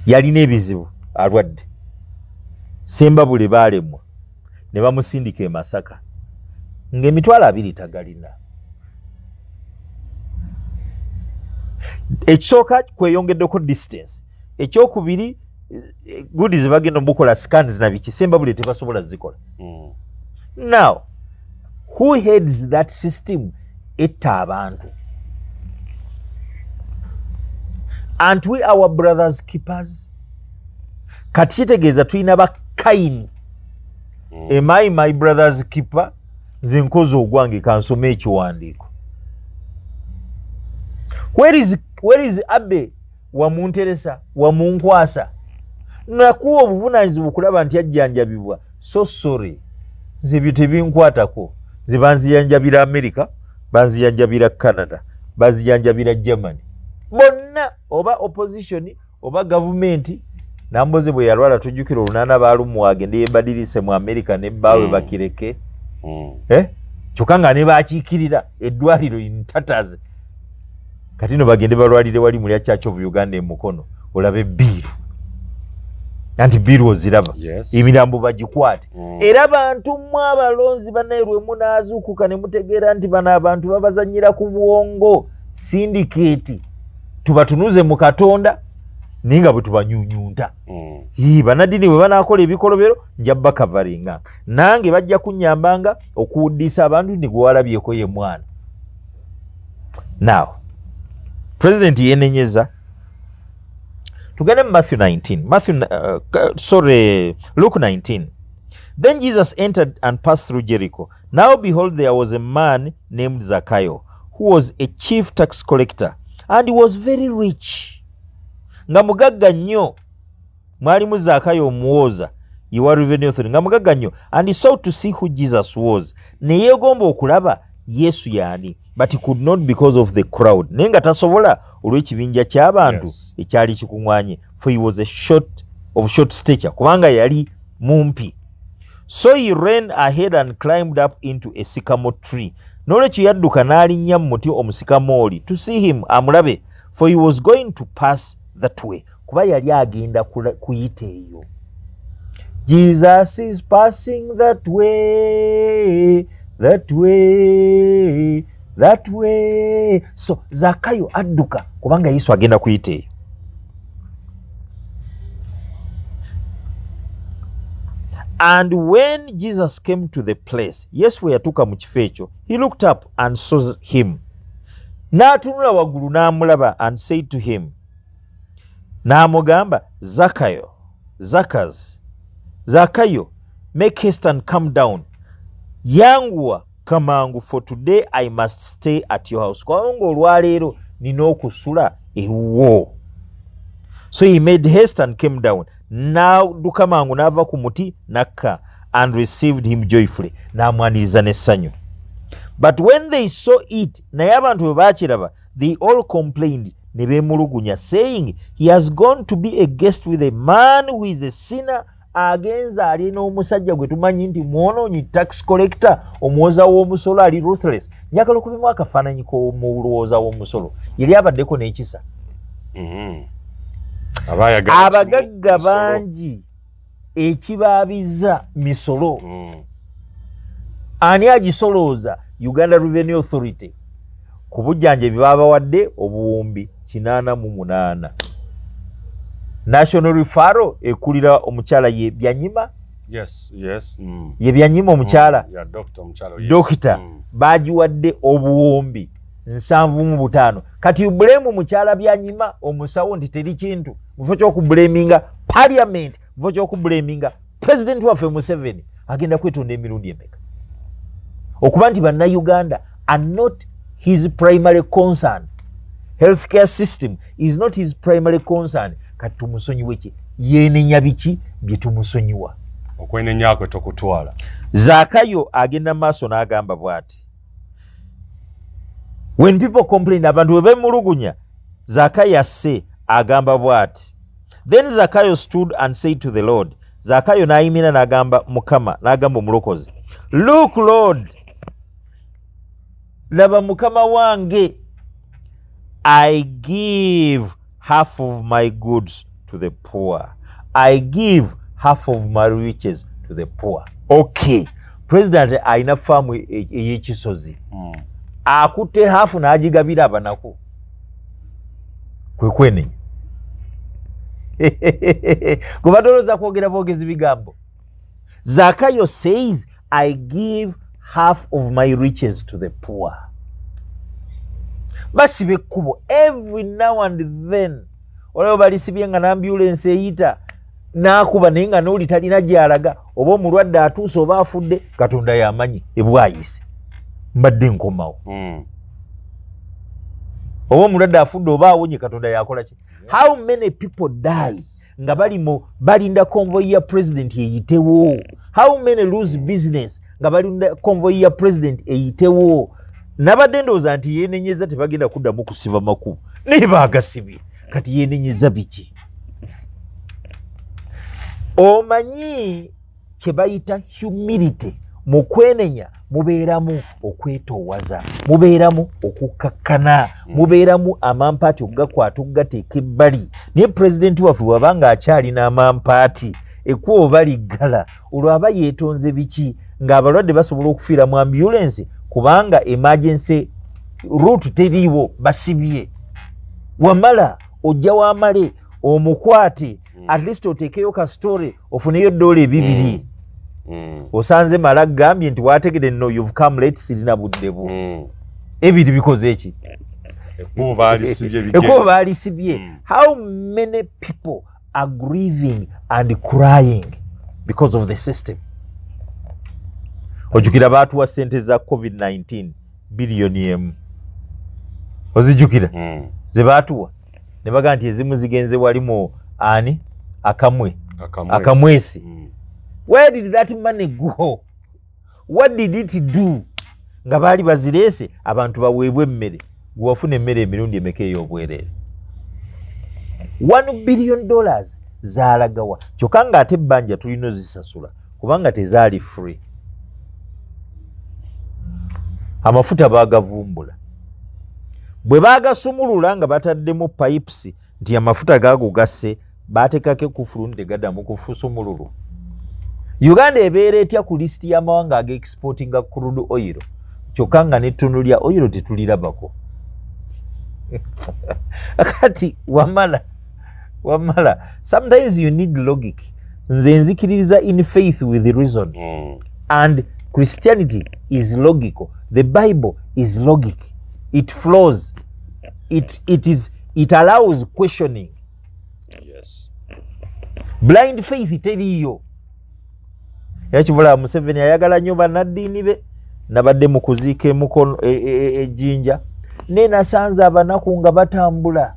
yalina ebizibu, alwadde. Sembabule baalemwa ne bamusindika e Masaka ng'emitwalo 20 tagalina. Ekisooka kweyongeddeko distance, ekyokubiri gudi ze bagenda obukola scans na biki, Sembabule tebasobola zikola. Now who heads that system etta abantu? Aren't we our brothers keepers? Kati kitegeeza tulina bakayini. Am I my brother's keeper? Nze nkoze ogwange, kansome ekiwandiiko. Where is Abe wamunteresa wamunkwasa? Nakuwa obuvunaanyizibwa okulaba nti ajjanjabibwa. So sorry, nze ebyo tebinkwatako. Nze banzijanjabira America, banzijanjabira Canada, banzijanjabira Germany. Bonna oba opposition oba gavumenti. Namboze bwe yalwala tujjukira 8 baalumwa agende yebadirise mu America ne bbaawe bakireke. Kyokka nga ne bakiikirira eddwaliro in tatters. Kati no bagende balwalire wali mu lya Church of Uganda e Mukono, olabe biiru. Anti biiru oziraba. Yes. Emirambo bagikwate. Era bantu mmwe abalonzi bannaye lwe munaazuukuka ne mutegeera nti bano abantu babazannyira ku bwongo. Syndicate tubatunuze mu Katonda naye nga bwe tubanyunyunta. Bannaddiini bwe banaakola ebikolobero nja bakavaringa, nange bajja kunnyambanga okuwuddisa abantu nti gwe walabyeko ye mwana. Now president yenenyeza. Tugende mu Matthew 19. Luke 19. Then Jesus entered and passed through Jericho. Now behold, there was a man named Zacchaeus, who was a chief tax collector, and he was very rich. Nga mugagga nnyo. Mwalimu Zakayo omuwooza yewa revenue authority, nga mugagga nnyo. And he sought to see who Jesus was. Ne yeegomba okulaba Yesu yaani, but he could not because of the crowd. Naye nga tasobola olw'ekibinja ky'abantu ekyali kikuŋŋwanye, for he was a short of short stature, kubanga yali mumpi. So he ran ahead and climbed up into a sycamore tree. N'olwekyo yadduka n'alinnya mu muti omusikamooli, to see him, amulabe, for he was going to pass that way, kuba yali agenda kuyita eyo. Jesus is passing that way, that way, that way. So Zakayo adduka kubanga Yesu agenda kuyita eyo. And when Jesus came to the place, Yesu bwe yatuuka mu kifo ekyo, he looked up and saw him. N'atunula waggulu n'amulaba, and said to him, n'amugamba, Zakayo, Zakayo, make haste and come down. Yanguwa kamangu, for today I must stay at your house. Kubanga olwaleero nina okusula ewuwo. So he made haste and came down. N'adduka mangu n'ava ku muti n'akka, and received him joyfully. N'amwaniriza n'essanyu. But when they saw it, naye abantu bwe baakiraba, they all complained, ne beemulugunya, saying, he has gone to be a guest with a man who is a sinner. Agenza ali n'omusajja gwe tumanyi nti mwonoonyi, tax collector, omuwoza w'omusolo ali ruthless. Njagala okubimu akafaananyi k'omuwulowooza w'omusolo. Yali abaddeko n'ekisa. Abagagga bangi ekibaabiza misolo. Ani agisolooza? Uganda Revenue Authority. Ku bujjanjabi babawadde obuwumbi 88. National Referral ekulira omukyala ye Byanyima. Yes, yes. Ye Byanyima omukyala. Yeah, doctor omukyala. Yes. Dokita bagiwadde obuwumbi 75. Kati blame omukyala Byanyima omusawo nti teri kintu. Mu kifo ky'okublaminga parliament, mu kifo ky'okublaminga president waffe Museveni, agenda kwetonda emirundi emeka. Okuba nti bannayuganda are not his primary concern. Healthcare system is not his primary concern. Kati tumusonyiwe ki? Yeenenya biki bye tumusonyiwa? Okwenenya kwe tokutwala. Zakayo agenda maaso n'agamba bw'ati. When people complain, abantu bwe bemulugunya, Zakayo asse agamba bw'ati. Then Zakayo stood and said to the Lord. Zakayo n'ayimira n'agamba Mukama, n'agamba omulokozi. Look, Lord, laba Mukama wange, I give half of my goods to the poor. I give half of my riches to the poor. Okay. President alina faamu ey'ekisozi. Akutte hafu n'agigabira abanaku. Kwe kwenenya. Kuba tolowooza kwogera bwogezi bigambo. Zakayo says, I give half of my riches to the poor. Basiba ekkubo every now and then. Olaba balisibye nga n'ambulensi eyita n'akuba naye nga n'oli talina gy'alaga, oba omulwadde atuuse oba afudde, Katonda y'amanyi ebwayise. Mbadde nkomawo. Oba omulwadde afudde oba awonye, Katonda y'akola ki? How many people die nga bali mu balinda convoy ya president eyitewo? How many lose business nga balinda convoy ya president eyitewo? Nabadde ndowooza nti yeenenyeza tebagenda kuddamu kusiba makubo, naye baagasibye. Kati yeenenyeza biki? Omanyi kye bayita humility. Mu kwenenya mubeeramu okwetoowaza, mubeeramu okukakkana, mubeeramu amampaati okugakwata okugateeka ebbali. Naye pulezidenti waffe bw'aba ng'akyalina amampaati, ekkubo baliggala, olwo aba yeetonze biki? Ng'abalwadde basobola okufiira mu ambulensi kubanga emergency Route teriiwo, basibye. Wamala ojja wamale omukwate, at least oteekeyo ka story, ofuneyo $2. Osanze mala gambye nti wategedde, no, you've come late, sirina budde bwo. Ebiri bikoze eki? Ekkubo baalisibye bigere. Ekkubo baalisibye. How many people are grieving and crying because of the system? Ojjukira baatuwa ssente za COVID-19 biliyoni 1, ozijjukira? Ze baatuwa ne baga nti ezimu zigenze wali mu ani akamwe akamwesi. Where did that money go? What did it do? Nga baali bazireese abantu baweebwe emmere. Gwe wafuna emmere emirundi emeka ey'obwereere? $1 billion zaalagawa? Kyokka ng'ate ebbanja tulina ozisasula kubanga tezaali free. Amafuta baagavumbula, bwe baagasumulula nga bataddemu pipes nti amafuta gaago gasse, baatekako ekufulu nti tegaddamu kufusumululu. Uganda ebeera etya ku lisiti y'amawanga ag'exportinga crude oil, kyokka nga n'ettono lya oil tetulirabako? Kati wamala, wamala, sometimes you need logic. Nze nzikiririza in faith with reason, and Christianity is logical. The Bible is logic. It flows. It allows questioning. Blind faith teriiyo. Era kivula Museveni ayagala nnyo bannaddiini be. Nabadde mu kuziika emukono ejjinja, ne nasanze abanaku nga batambula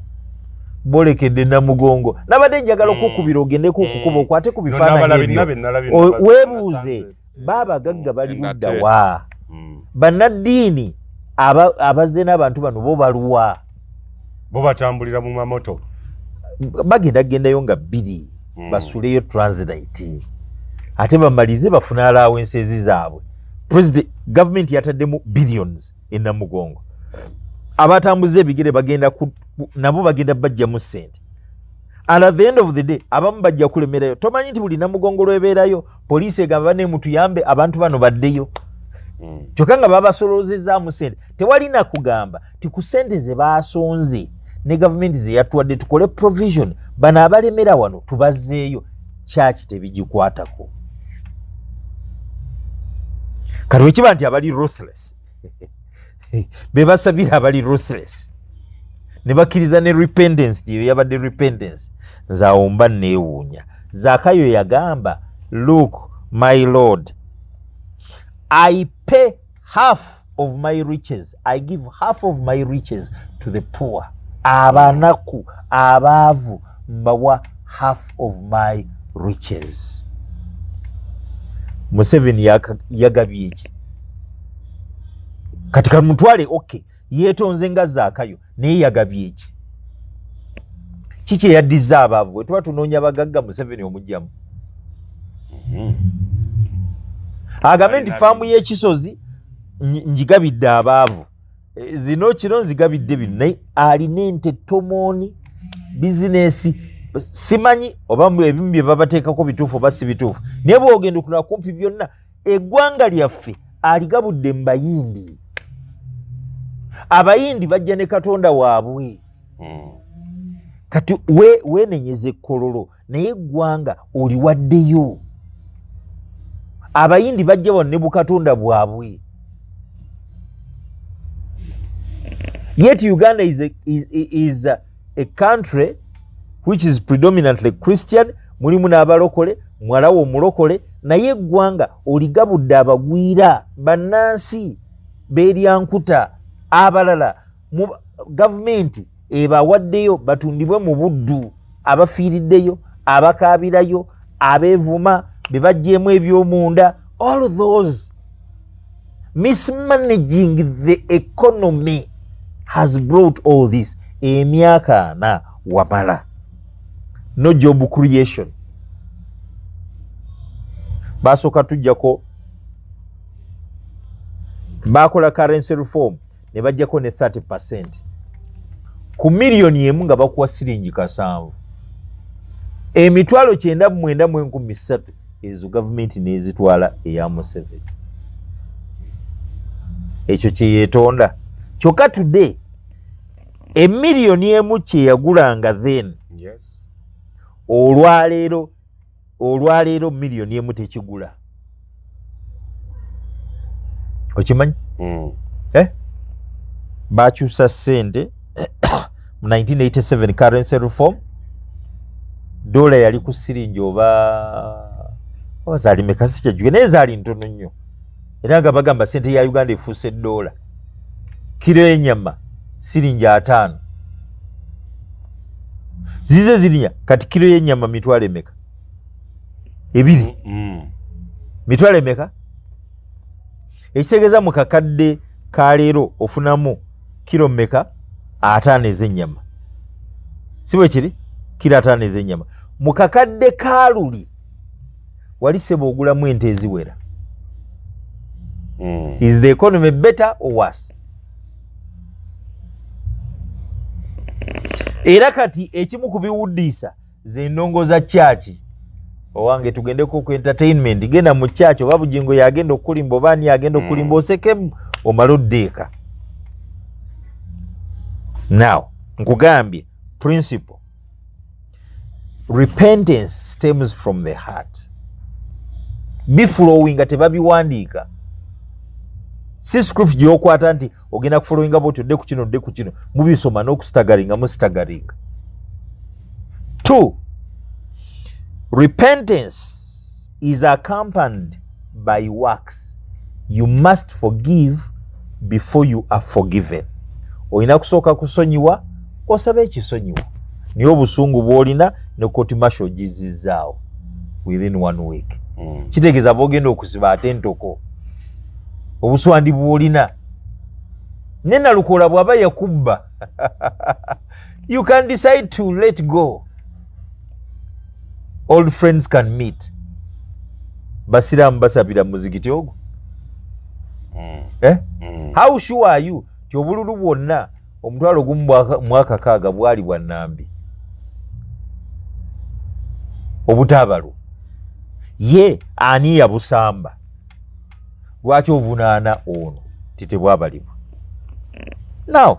bolekedde Namugongo. Nabadde njagala okukubira ogendeko okukuba okwate ku bifaananyi ebyo, weebuuze baabagagga bali ludda wa? Bannaddiini abazze n'abantu bano bo baluwa? Bo batambulira mu mamoto. Bagenda gendayo nga 2, basuleyo transit, ate bamalize bafune allowances zaabwe. President, government yataddemu billions enamugongo. Abatambuza ebigere bagenda nabo bagenda bajjamu ssente, and at the end of the day abamu bajja kulemerayo. Tomanyi nti buli Namugongo lwebeerayo poliisi egamba, "Bane, mutuyambe, abantu bano baddeyo," kyokka nga babasolozezaamu ssente. Tewalina kugamba ti ku ssente ze basonze ne gavumenti ze yatuwadde tukole provision, bano abalemera wano tubazzeeyo. Kyaki tebigikwatako? Kati wekiba nti abali ruthless be basabira, abali ruthless ne bakkiriza ne repentance, eyo yabadde repentance. Nze awo mba neewuunya. Zaakayo yagamba, "Look, my Lord, I pay half of my riches. I give half of my riches to the poor." Abanaku, abaavu, mbawa half of my riches. Museveni yagabye eki? Kati kamutwale, okay, yeetonze nga Zaakayo, naye yagabye eki? Kiki eyaddiza abaavu? Bwe tuba tunoonya bagagga, Museveni omugjamu agambe nti faamu y'ekisozi njigabidde abaavu. E, zino kino nzigabidde bino, naye alina ente tomooni, bizinesi simanyi oba ebimu bye babateekako bituufu oba si bituufu, naye bwogenda okulaba kumpi byonna eggwanga lyaffe aligabudde mu Bayindi. Abayindi bajja ne katonda waabwe. Kati weenenyeza ekkololo, naye eggwanga oliwaddeyo. Abayindi bajja wano ne bukatonda bwabwe, yet Uganda is a country which is predominantly Christian. Mulimu n'abalokole, muwalawo omulokole, naye eggwanga oligabudde abagwira, bannansi beeryankuta abalala. Gavumenti ebawaddeyo batundibwe mu buddu, abafiiriddeyo, abakaabirayo, abeevuma, be baggyemu ebyomunda. All those mismanaging the economy has brought all this. Emyaka 40 wamala, no job creation. Basooka tujjako, bakola currency reform ne bajjako ne 30% ku miliyoni 1 nga bakuwa siringi 7, 93,300. Ezo gavumenti nezitwala eya Museveni. Ekyo kyeyeetonda. Kyokka today emiliyoni emu kyeyagulanga then, yes, olwaleero miliyoni emu tekigula. Okimanyi? Bakyusa ssente mu 1987 currency reform, dola yali ku siringi oba zaali meka sikyajjuke, naye zaali ntono nnyo, era nga bagamba ssente ya Uganda efuuse dola. Kiro y'ennyama siringi 5, zize zirinya. Kati kiro y'ennyama mitwalo emeka? 2. Mitwalo emeka? Ekitegeeza mu kakadde ka leero ofunamu kiro mmeka? 5 ez'ennyama, si bwe kiri? Kiro 5 ez'ennyama. Mu kakadde ka luli wali sebo ogulamu ente eziwera. Is the economy better or worse? Era kati ekimu ku biwuddiisa ze ndongo za kyaki. Owange tugendeko ku entertainment, genda mu kyaki oba Bujingo yagenda okulimba oba ani yagenda okulimba, osekemu omale oddeeka. Now nkugambye principle, repentance stems from the heart. Biflowinga tebabiwandiika, si script gyokwata nti ogenda kufollowinga bwoti odde ku kino odde ku kino, mubisoma n'okustagaringa mustagaringa. 2, repentance is accompanied by works. You must forgive before you are forgiven. Olina kusooka kusonyiwa, osabe ekisonyiwo, naye obusungu bw'olina ne court martial ogizizaawo within 1 week. Kitegeeza bw'ogenda okusiba ate ntoko obuswandi bw'olina ne Nalukoola bw'aba yakubba you can decide to let go. Old friends can meet. Basiraamu basabira muzikiti ogwo. How sure are you ti obululu bwonna 1,000 mwaka kaaga bwali bwa Nambi obutaabalwa? Ye ani yabusamba? Lwaki ovunaana ono titebwabalibwa? Now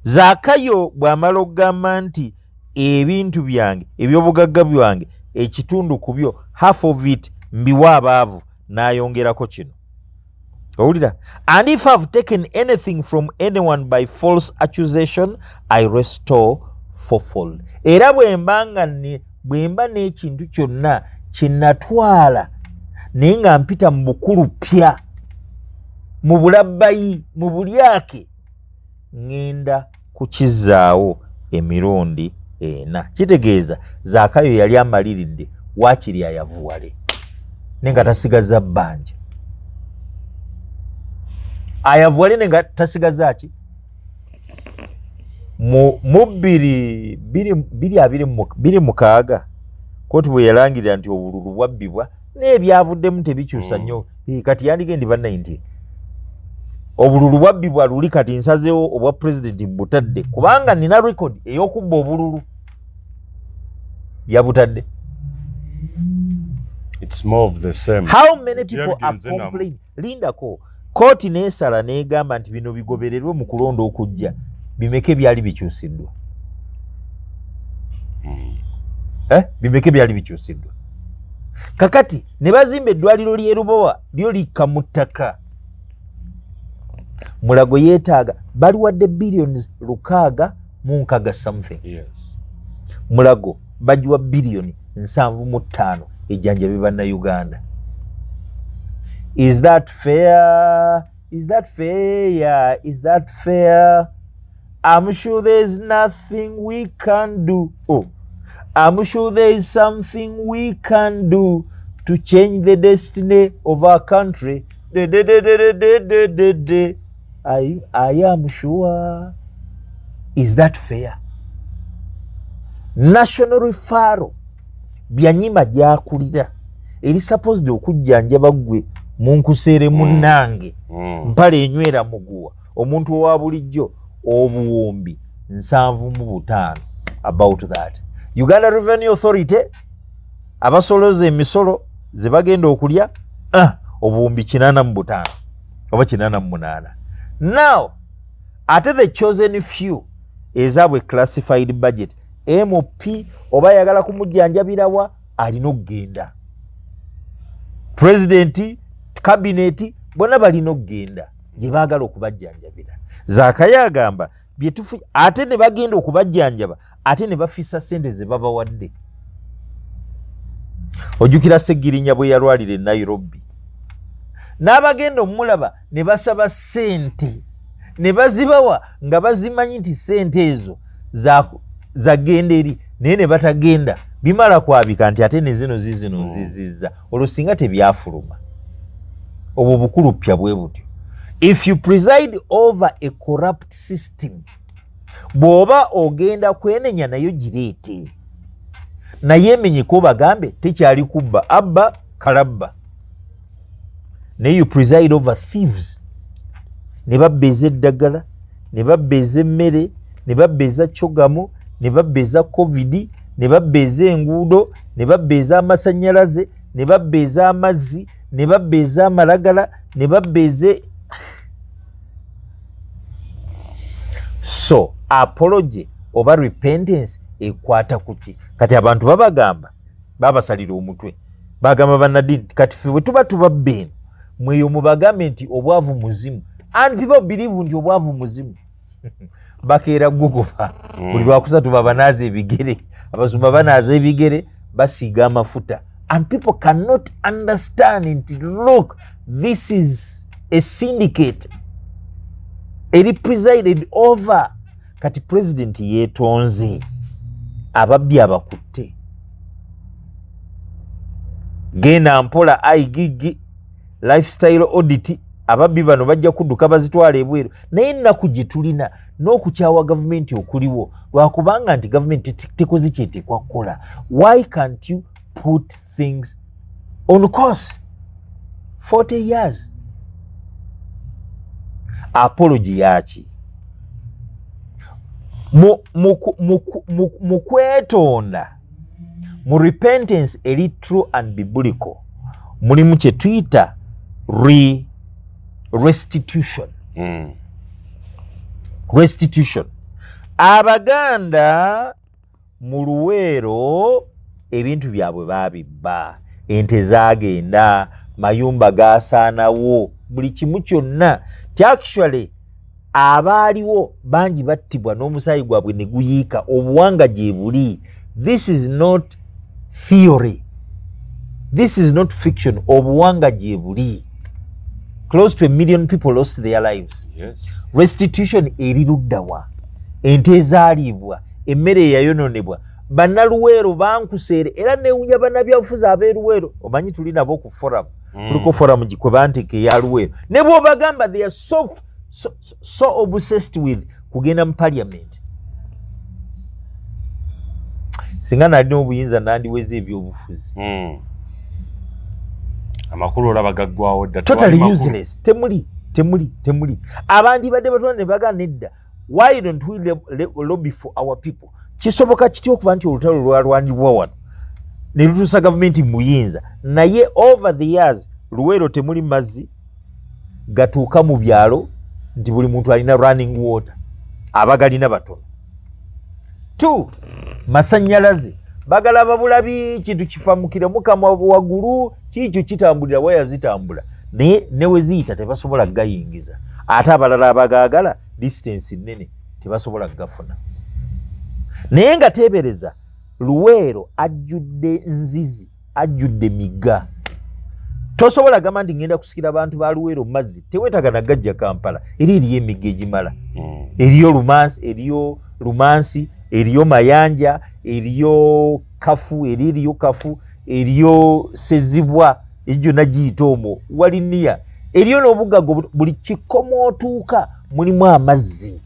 Zaakayo bw'amala okugamba nti ebintu byange, ebyobugagga byange, ekitundu ku byo, half of it mbiwa abaavu, n'ayongerako kino. Owulira? And if I've taken anything from anyone by false accusation, I restore fourfold. Era bwe mba n'ekintu kyonna kye natwala naye nga mpita mu bukulupya, mu bulabbayi, mu bulyake, ŋŋenda kukizzaawo emirundi 4. Kitegeeza Zaakayo yali amaliridde waakiri ayavuwale, naye nga tasigaza bbanja. Ayavuwale naye nga tasigaza ki? Mu 2026 kooti bwe yalangirira nti obululu bwabbibwa n'ebyavuddemu tebikyusa nnyo. Kati yandigendi bannaye nti obululu bwabbibwa luli, kati nsazeewo obwa pulezidenti mbutadde kubanga nina record ey'okubba obululu. Yabutadde. It's more of the same. How many people are complaining? Lindako kooti n'esala n'egamba nti bino bigobererwe mu kulonda okujja, bimeke byali bikyusiddwa? Bimeke byali bikyusiddwa? Kakati ne bazimba eddwaliro ly'e Lubowa lyo likka mu ttaka. Mulago yeetaaga baliwadde billions 660 something. Yes. Mulago bagiwa biliyoni 75 ejjanjabe bannayuganda. Is that fair? Is that fair? Is that fair? I'm sure there's nothing we can do. Oh, I'm sure there is something we can do to change the destiny of our country. De, de, de, de, de, de, de, de. I am sure. Is that fair? National referral Byanyima gyakulira eri supposed okujjanjaba ggwe munkuseere munnange mpale enywera muguwa omuntu owa bulijjo obuwumbi 75 about that. Uganda Revenue Authority abasoloza emisolo ze bagenda okulya obuwumbi 85 oba 88. Now ate the chosen few ezaabwe classified budget, MP oba ayagala kumujjanjabirawa alina okugenda, pulezidenti, kabineti bonna balina okugenda gye baagala okubajjanjabira. Zaakayo agamba byetufu, ate ne bagenda okubajjanjaba ate ne bafisa ssente ze babawadde. Ojjukira Ssegirinya bwe yalwalira e Nairobi, n'abagenda omulaba ne basaba ssente ne bazibawa nga bazimanyi nti ssente ezo zagenda eri, naye ne batagenda bimala kwabika nti ate ne zino zizino nzizizza, olwo singa tebyafuluma. Obwo bukulupya bwe butyo. If you preside over a corrupt system, bw'oba ogenda kwenenya nayo gireete, naye emenyeko bagambe tekyali kubba, abba kalabba. Naye you preside over thieves, ne babba ez'eddagala, ne babba ez'emmere, ne babba eza chogamu, ne babba eza covid, ne babba ez'enguudo, ne babba ez'amasannyalaze, ne babba ez'amazzi, ne babba ez'amalagala, ne babba eze. So apology oba repentance ekwata kuki? Kati abantu babagamba babasalira omutwe, bagamba bannaddiini kati ffe bwe tuba tubabba eno mweyo mubagambe nti obwavu muzimu, and people believe nti obwavu muzimu. Bakeera gugoba buli lwakusatu babanaaza ebigere, abasumba banaaza ebigere, basiiga amafuta, and people cannot understand nti look, this is a syndicate eri presided over. Kati president yeetonze, ababbi abakutte, genda mpola IGG lifestyle audit, ababbi bano bajja kudduka bazitwala ebweru. Naye ennaku gye tulina n'okukyawa gavumenti okuliwo lwakubanga nti gavumenti tekoze kyeteekwa kukola. Why can't you put things on course? 40 years. Apology yaki? Mu kwetonda, mu repentance eri true and biblical, mulimu kye tuyita restitution. Restitution. Abaganda mu Luweero ebintu byabwe baabibba, ente zaagenda, mayumba gasaanawo, buli kimu kyonna. Ti actually abaaliwo bangi battibwa n'omusaayi gwabwe ne guyiika, obuwanga gye buli. This is not theory, this is not fiction, obuwanga gye buli. Close to 1 million people lost their lives. Yes. Restitution eri luddawa? Ente ezaaliibwa, emmere eyayononebwa, bannaluweero bankuseere, era newunya bannabyabufuzi ab'eruweero. Omanyi tuli nabo ku forum, kuliko forum kwe banteeka eya Luweero, ne bw'obagamba they are so obsessed with kugenda mu parliament. Singa nalina obuyinza nandiweza ebyobufuzi. Amakulu olaba gaggwawo dda. Totally useless. Temuli, temuli, temuli. Abandi badde batwala ne bagamba nedda. Why don't we lobby for our people? Kisoboka kitya okuba nti olutalo lwalwanibwa wano ne lutuusa gavumenti mu buyinza, naye over the years Luweero temuli mazzi gatuuka mu byalo nti buli muntu alina running water, abagalina batono. 2, masannyalaze bagalaba bulabi, kintu kifamukire mukama waggulu, kiikyo kitambulira, waya zitambula, naye ne we ziyita tebasobola kugayingiza, ate abalala abagaagala distance nnene tebasobola kugafuna. Naye nga teebereza Luweero ajjudde nzizi, ajjudde migga, tosobola gamba nti ngenda kusikira abantu ba Luweero mu mazzi, teweetaaga na gajja Kampala, era eriyo emigga egimala, eriyo Lumansi, eriyo Lumansi, eriyo Mayanja, eriyo Kafu, eriyo Kafu, eriyo Sezibwa, egyo nagiyita omwo waliniya, eriyo n'obugagga buli kikomo otuuka mulimu amazzi.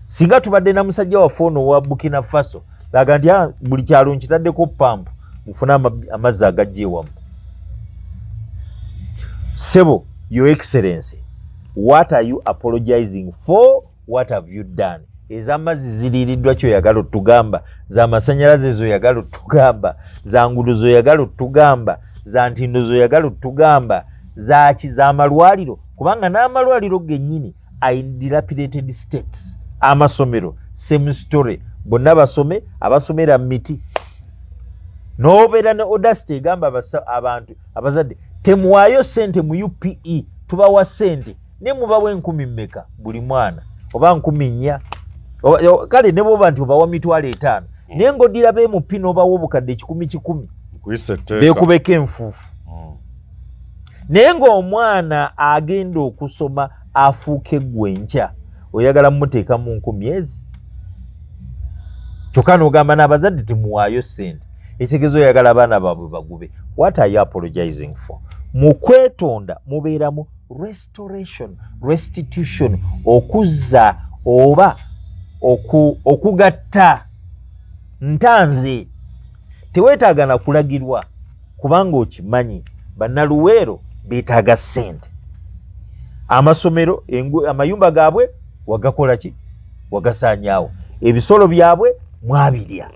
Singa tubadde na musajja waffe ono owa Burkina Faso aga nti buli kyalo nkitaddeko pampu mufune amazzi agajja ewamu. Sebo, Your Excellency, what are you apologizing for? What have you done? Ez'amazzi ziriiriddwa kyoyagala otugamba, z'amasannyalaze zoyagala otugamba, za nguudo zoyagala otugamba, za ntindo zoyagala otugamba, zaki, z'amalwaliro, kubanga n'amalwaliro gennyini are in dilapidated states. Amasomero same story, bonna basome abasomera miti. Nobeera ne audacity egamba abantu abazadde temuwaayo sente mu UPE, tubawa sente ne mubawa 10,000 mmeka buli mwana oba 4,000, kale ne bwoba nti obawa 500,000, naye ng'oddira be MP n'obawa obukadde 100 100 beekubeko enfuufu. Naye ng'omwana agenda okusoma afuuke ggwe enkya, oyagala mumuteeka mu 10,000 ezi, kyokka n'ogamba n'abazadde temuwaayo sente, ekitegeeza oyagala abaana baabwe bagube. What are you apologizing for? Mu kwetonda mubeeramu restoration, restitution, okuzza oba okugatta. Ntanze teweetaaga na kulagirwa kubanga okimanyi bannaluweero beetaaga ssente, amasomero, amayumba gaabwe wagakola ki? Wagasaanyaawo, ebisolo byabwe mwabirya.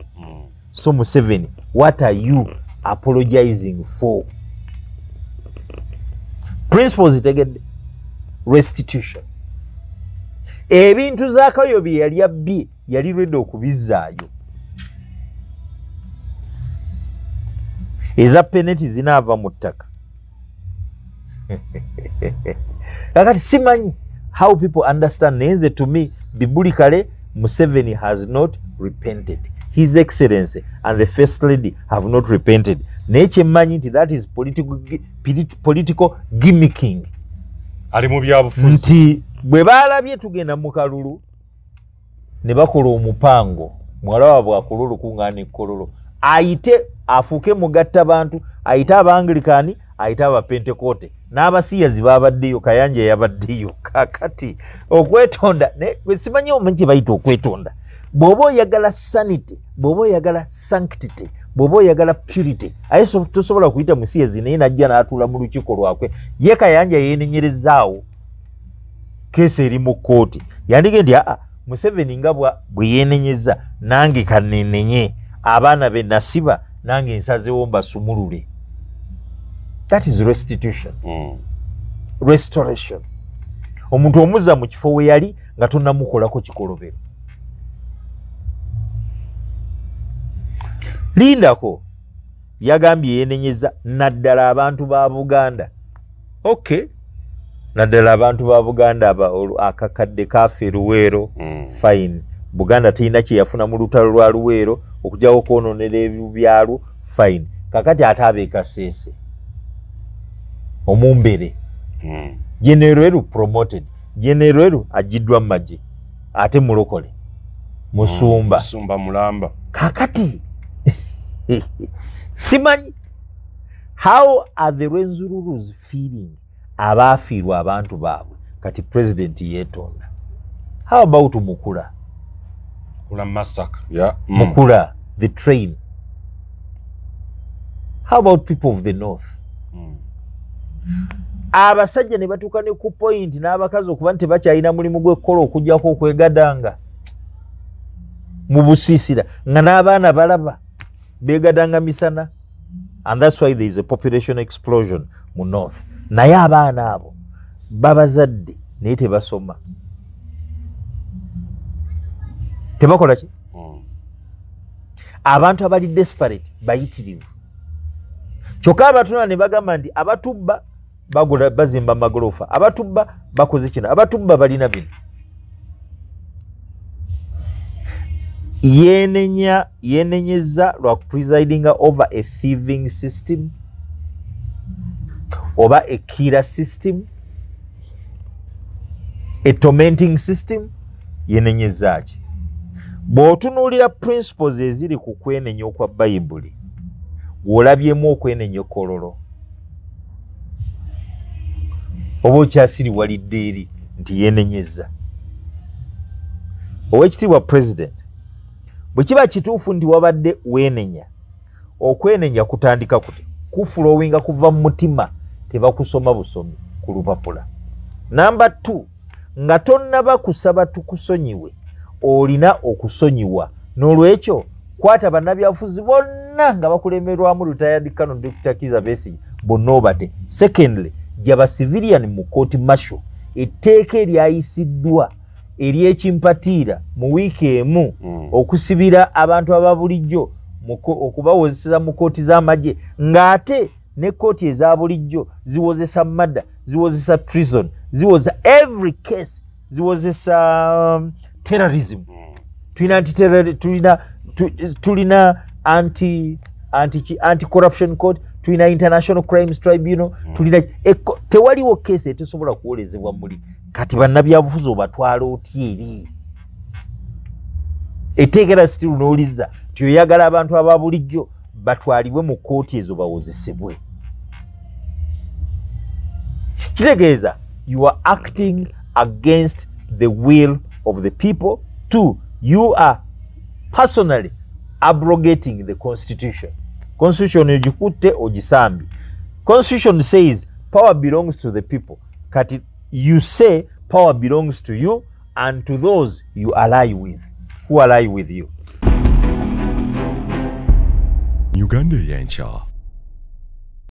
So Museveni, what are you apologizing for? Principles zitegedde restitution. Ebintu Zakayo bye yali abbye yali ready okubizzaayo. Eza peneti zinaava mu ttaka. Kakati simanyi how people understand, naye nze to me biblically Museveni has not repented. His Excellency and the First Lady have not repented. Naye kyemmanyi nti that is political gimmicking. Ali mu byabufuzi. Nti bwe baalabye tugenda mu kalulu ne bakola omupango, muwala waabwe akole olukuŋŋaana ekkololo, ayite afuuke mugatta bantu, ayite Abangilikani, ayite Abapentekote n'abasiyazi babaddeyo, Kayanja yabaddeyo. Kakati okwetonda simanyi omanyi kye bayita okwetonda. Bw'oba oyagala sanity, bw'oba oyagala sanctity, bw'oba oyagala purity, aye tosobola kuyita musiyazi naye najja n'atuula mu lukiiko lwakwe. Ye Kayanja yeenenyerezaawo, keesi eri mu kkooti. Yandige nti aa Museveni nga bwe yeenenyeza, nange kanenenye abaana be nasiba, nange nsazeewo mbasumulule. That is restitution. Restoration. Omuntu omuzza mu kifo we yali nga tonnamukolako kikolobero. Lindako yagambye yeenenyeza naddala abantu ba Buganda. Okay. Naddala abantu ba Buganda akakadde kafe Luweero. Fine. Buganda terina kye yafuna mu lutalo lwa Luweero okujjawo okwonoonera ebyalo. Fine. Kakati ate ab'e Kasese omumbere General Eru promoted, General Eru agiddwa mu magye ate mulokole musumba, musumba mulamba. Kakati simanyi how are the Rwenzururus feeling abaafiirwa abantu baabwe. Kati president yeetonda. How about Mukula? Mukula massacre, yeah. Mukula, the train. How about people of the north? Abasajja ne batuuka ne ku point n'abakazi okuba nti tebakyalina mulimu gw'ekkola okuggyako okwegadanga mu busiisira, nga n'abaana balaba beegadanga misana, and that's why there is a population explosion mu north. Naye abaana abo babazadde naye tebasoma, tebakola ki? Abantu abali desperate bayitirivu. Kyokka abatuna ne bagamba nti abatubba bagula bazimba amagorofa, abatubba bakoze kino, abatubba balina bino. Yenenyeza lwa presiding over a thieving system oba a killer system, a tormenting system. Yenenyeza ki? Bw'otunuulira principles eziri ku kwenenya okwa Bayibuli, gw'olabyemu okwenenya kololo oba okyasiriwalidde eri nti yeenenyeza. Oweekitiibwa President, bwe kiba kituufu nti wabadde weenenya, okwenenya kutandika kuti kufulowinga kuva mu mutima, tebakusoma busomi ku lupapula. Namba 2, nga tonnaba kusaba tukusonyiwe, olina okusonyiwa. N'olwekyo kwata bannabyabufuzi bonna nga bakulemberwamu retired Colonel Dr. Kizza Besigye bonna obate. Secondly, jaba civilian mu court martial Etteeka eryayisiddwa ery'ekimpatiira mu wiiki emu okusibira abantu aba bulijjo, okubawozesa mu kooti z'amagye, ng'ate ne kooti eza bulijjo ziwozesa murder, ziwozesa treason, ziwoza every case, ziwozesa terrorism. Tulina tulina anti corruption court, tulina International Crimes Tribunal, tulina tewaliwo case etesobola kuwolezebwa muli. Kati bannabyabufuzi obatwala otya eri? Etteeka still n'olizza ti oyagala abantu aba bulijjo batwalibwe mu kooti ezo bawozesebwe. Kitegeeza you are acting against the will of the people. Two, you are personally abrogating the constitution. Constitution ogikutte, ogisambye. Constitution says power belongs to the people. Kati you say power belongs to you and to those you ally with, who ally with you. Uganda ey'enkya.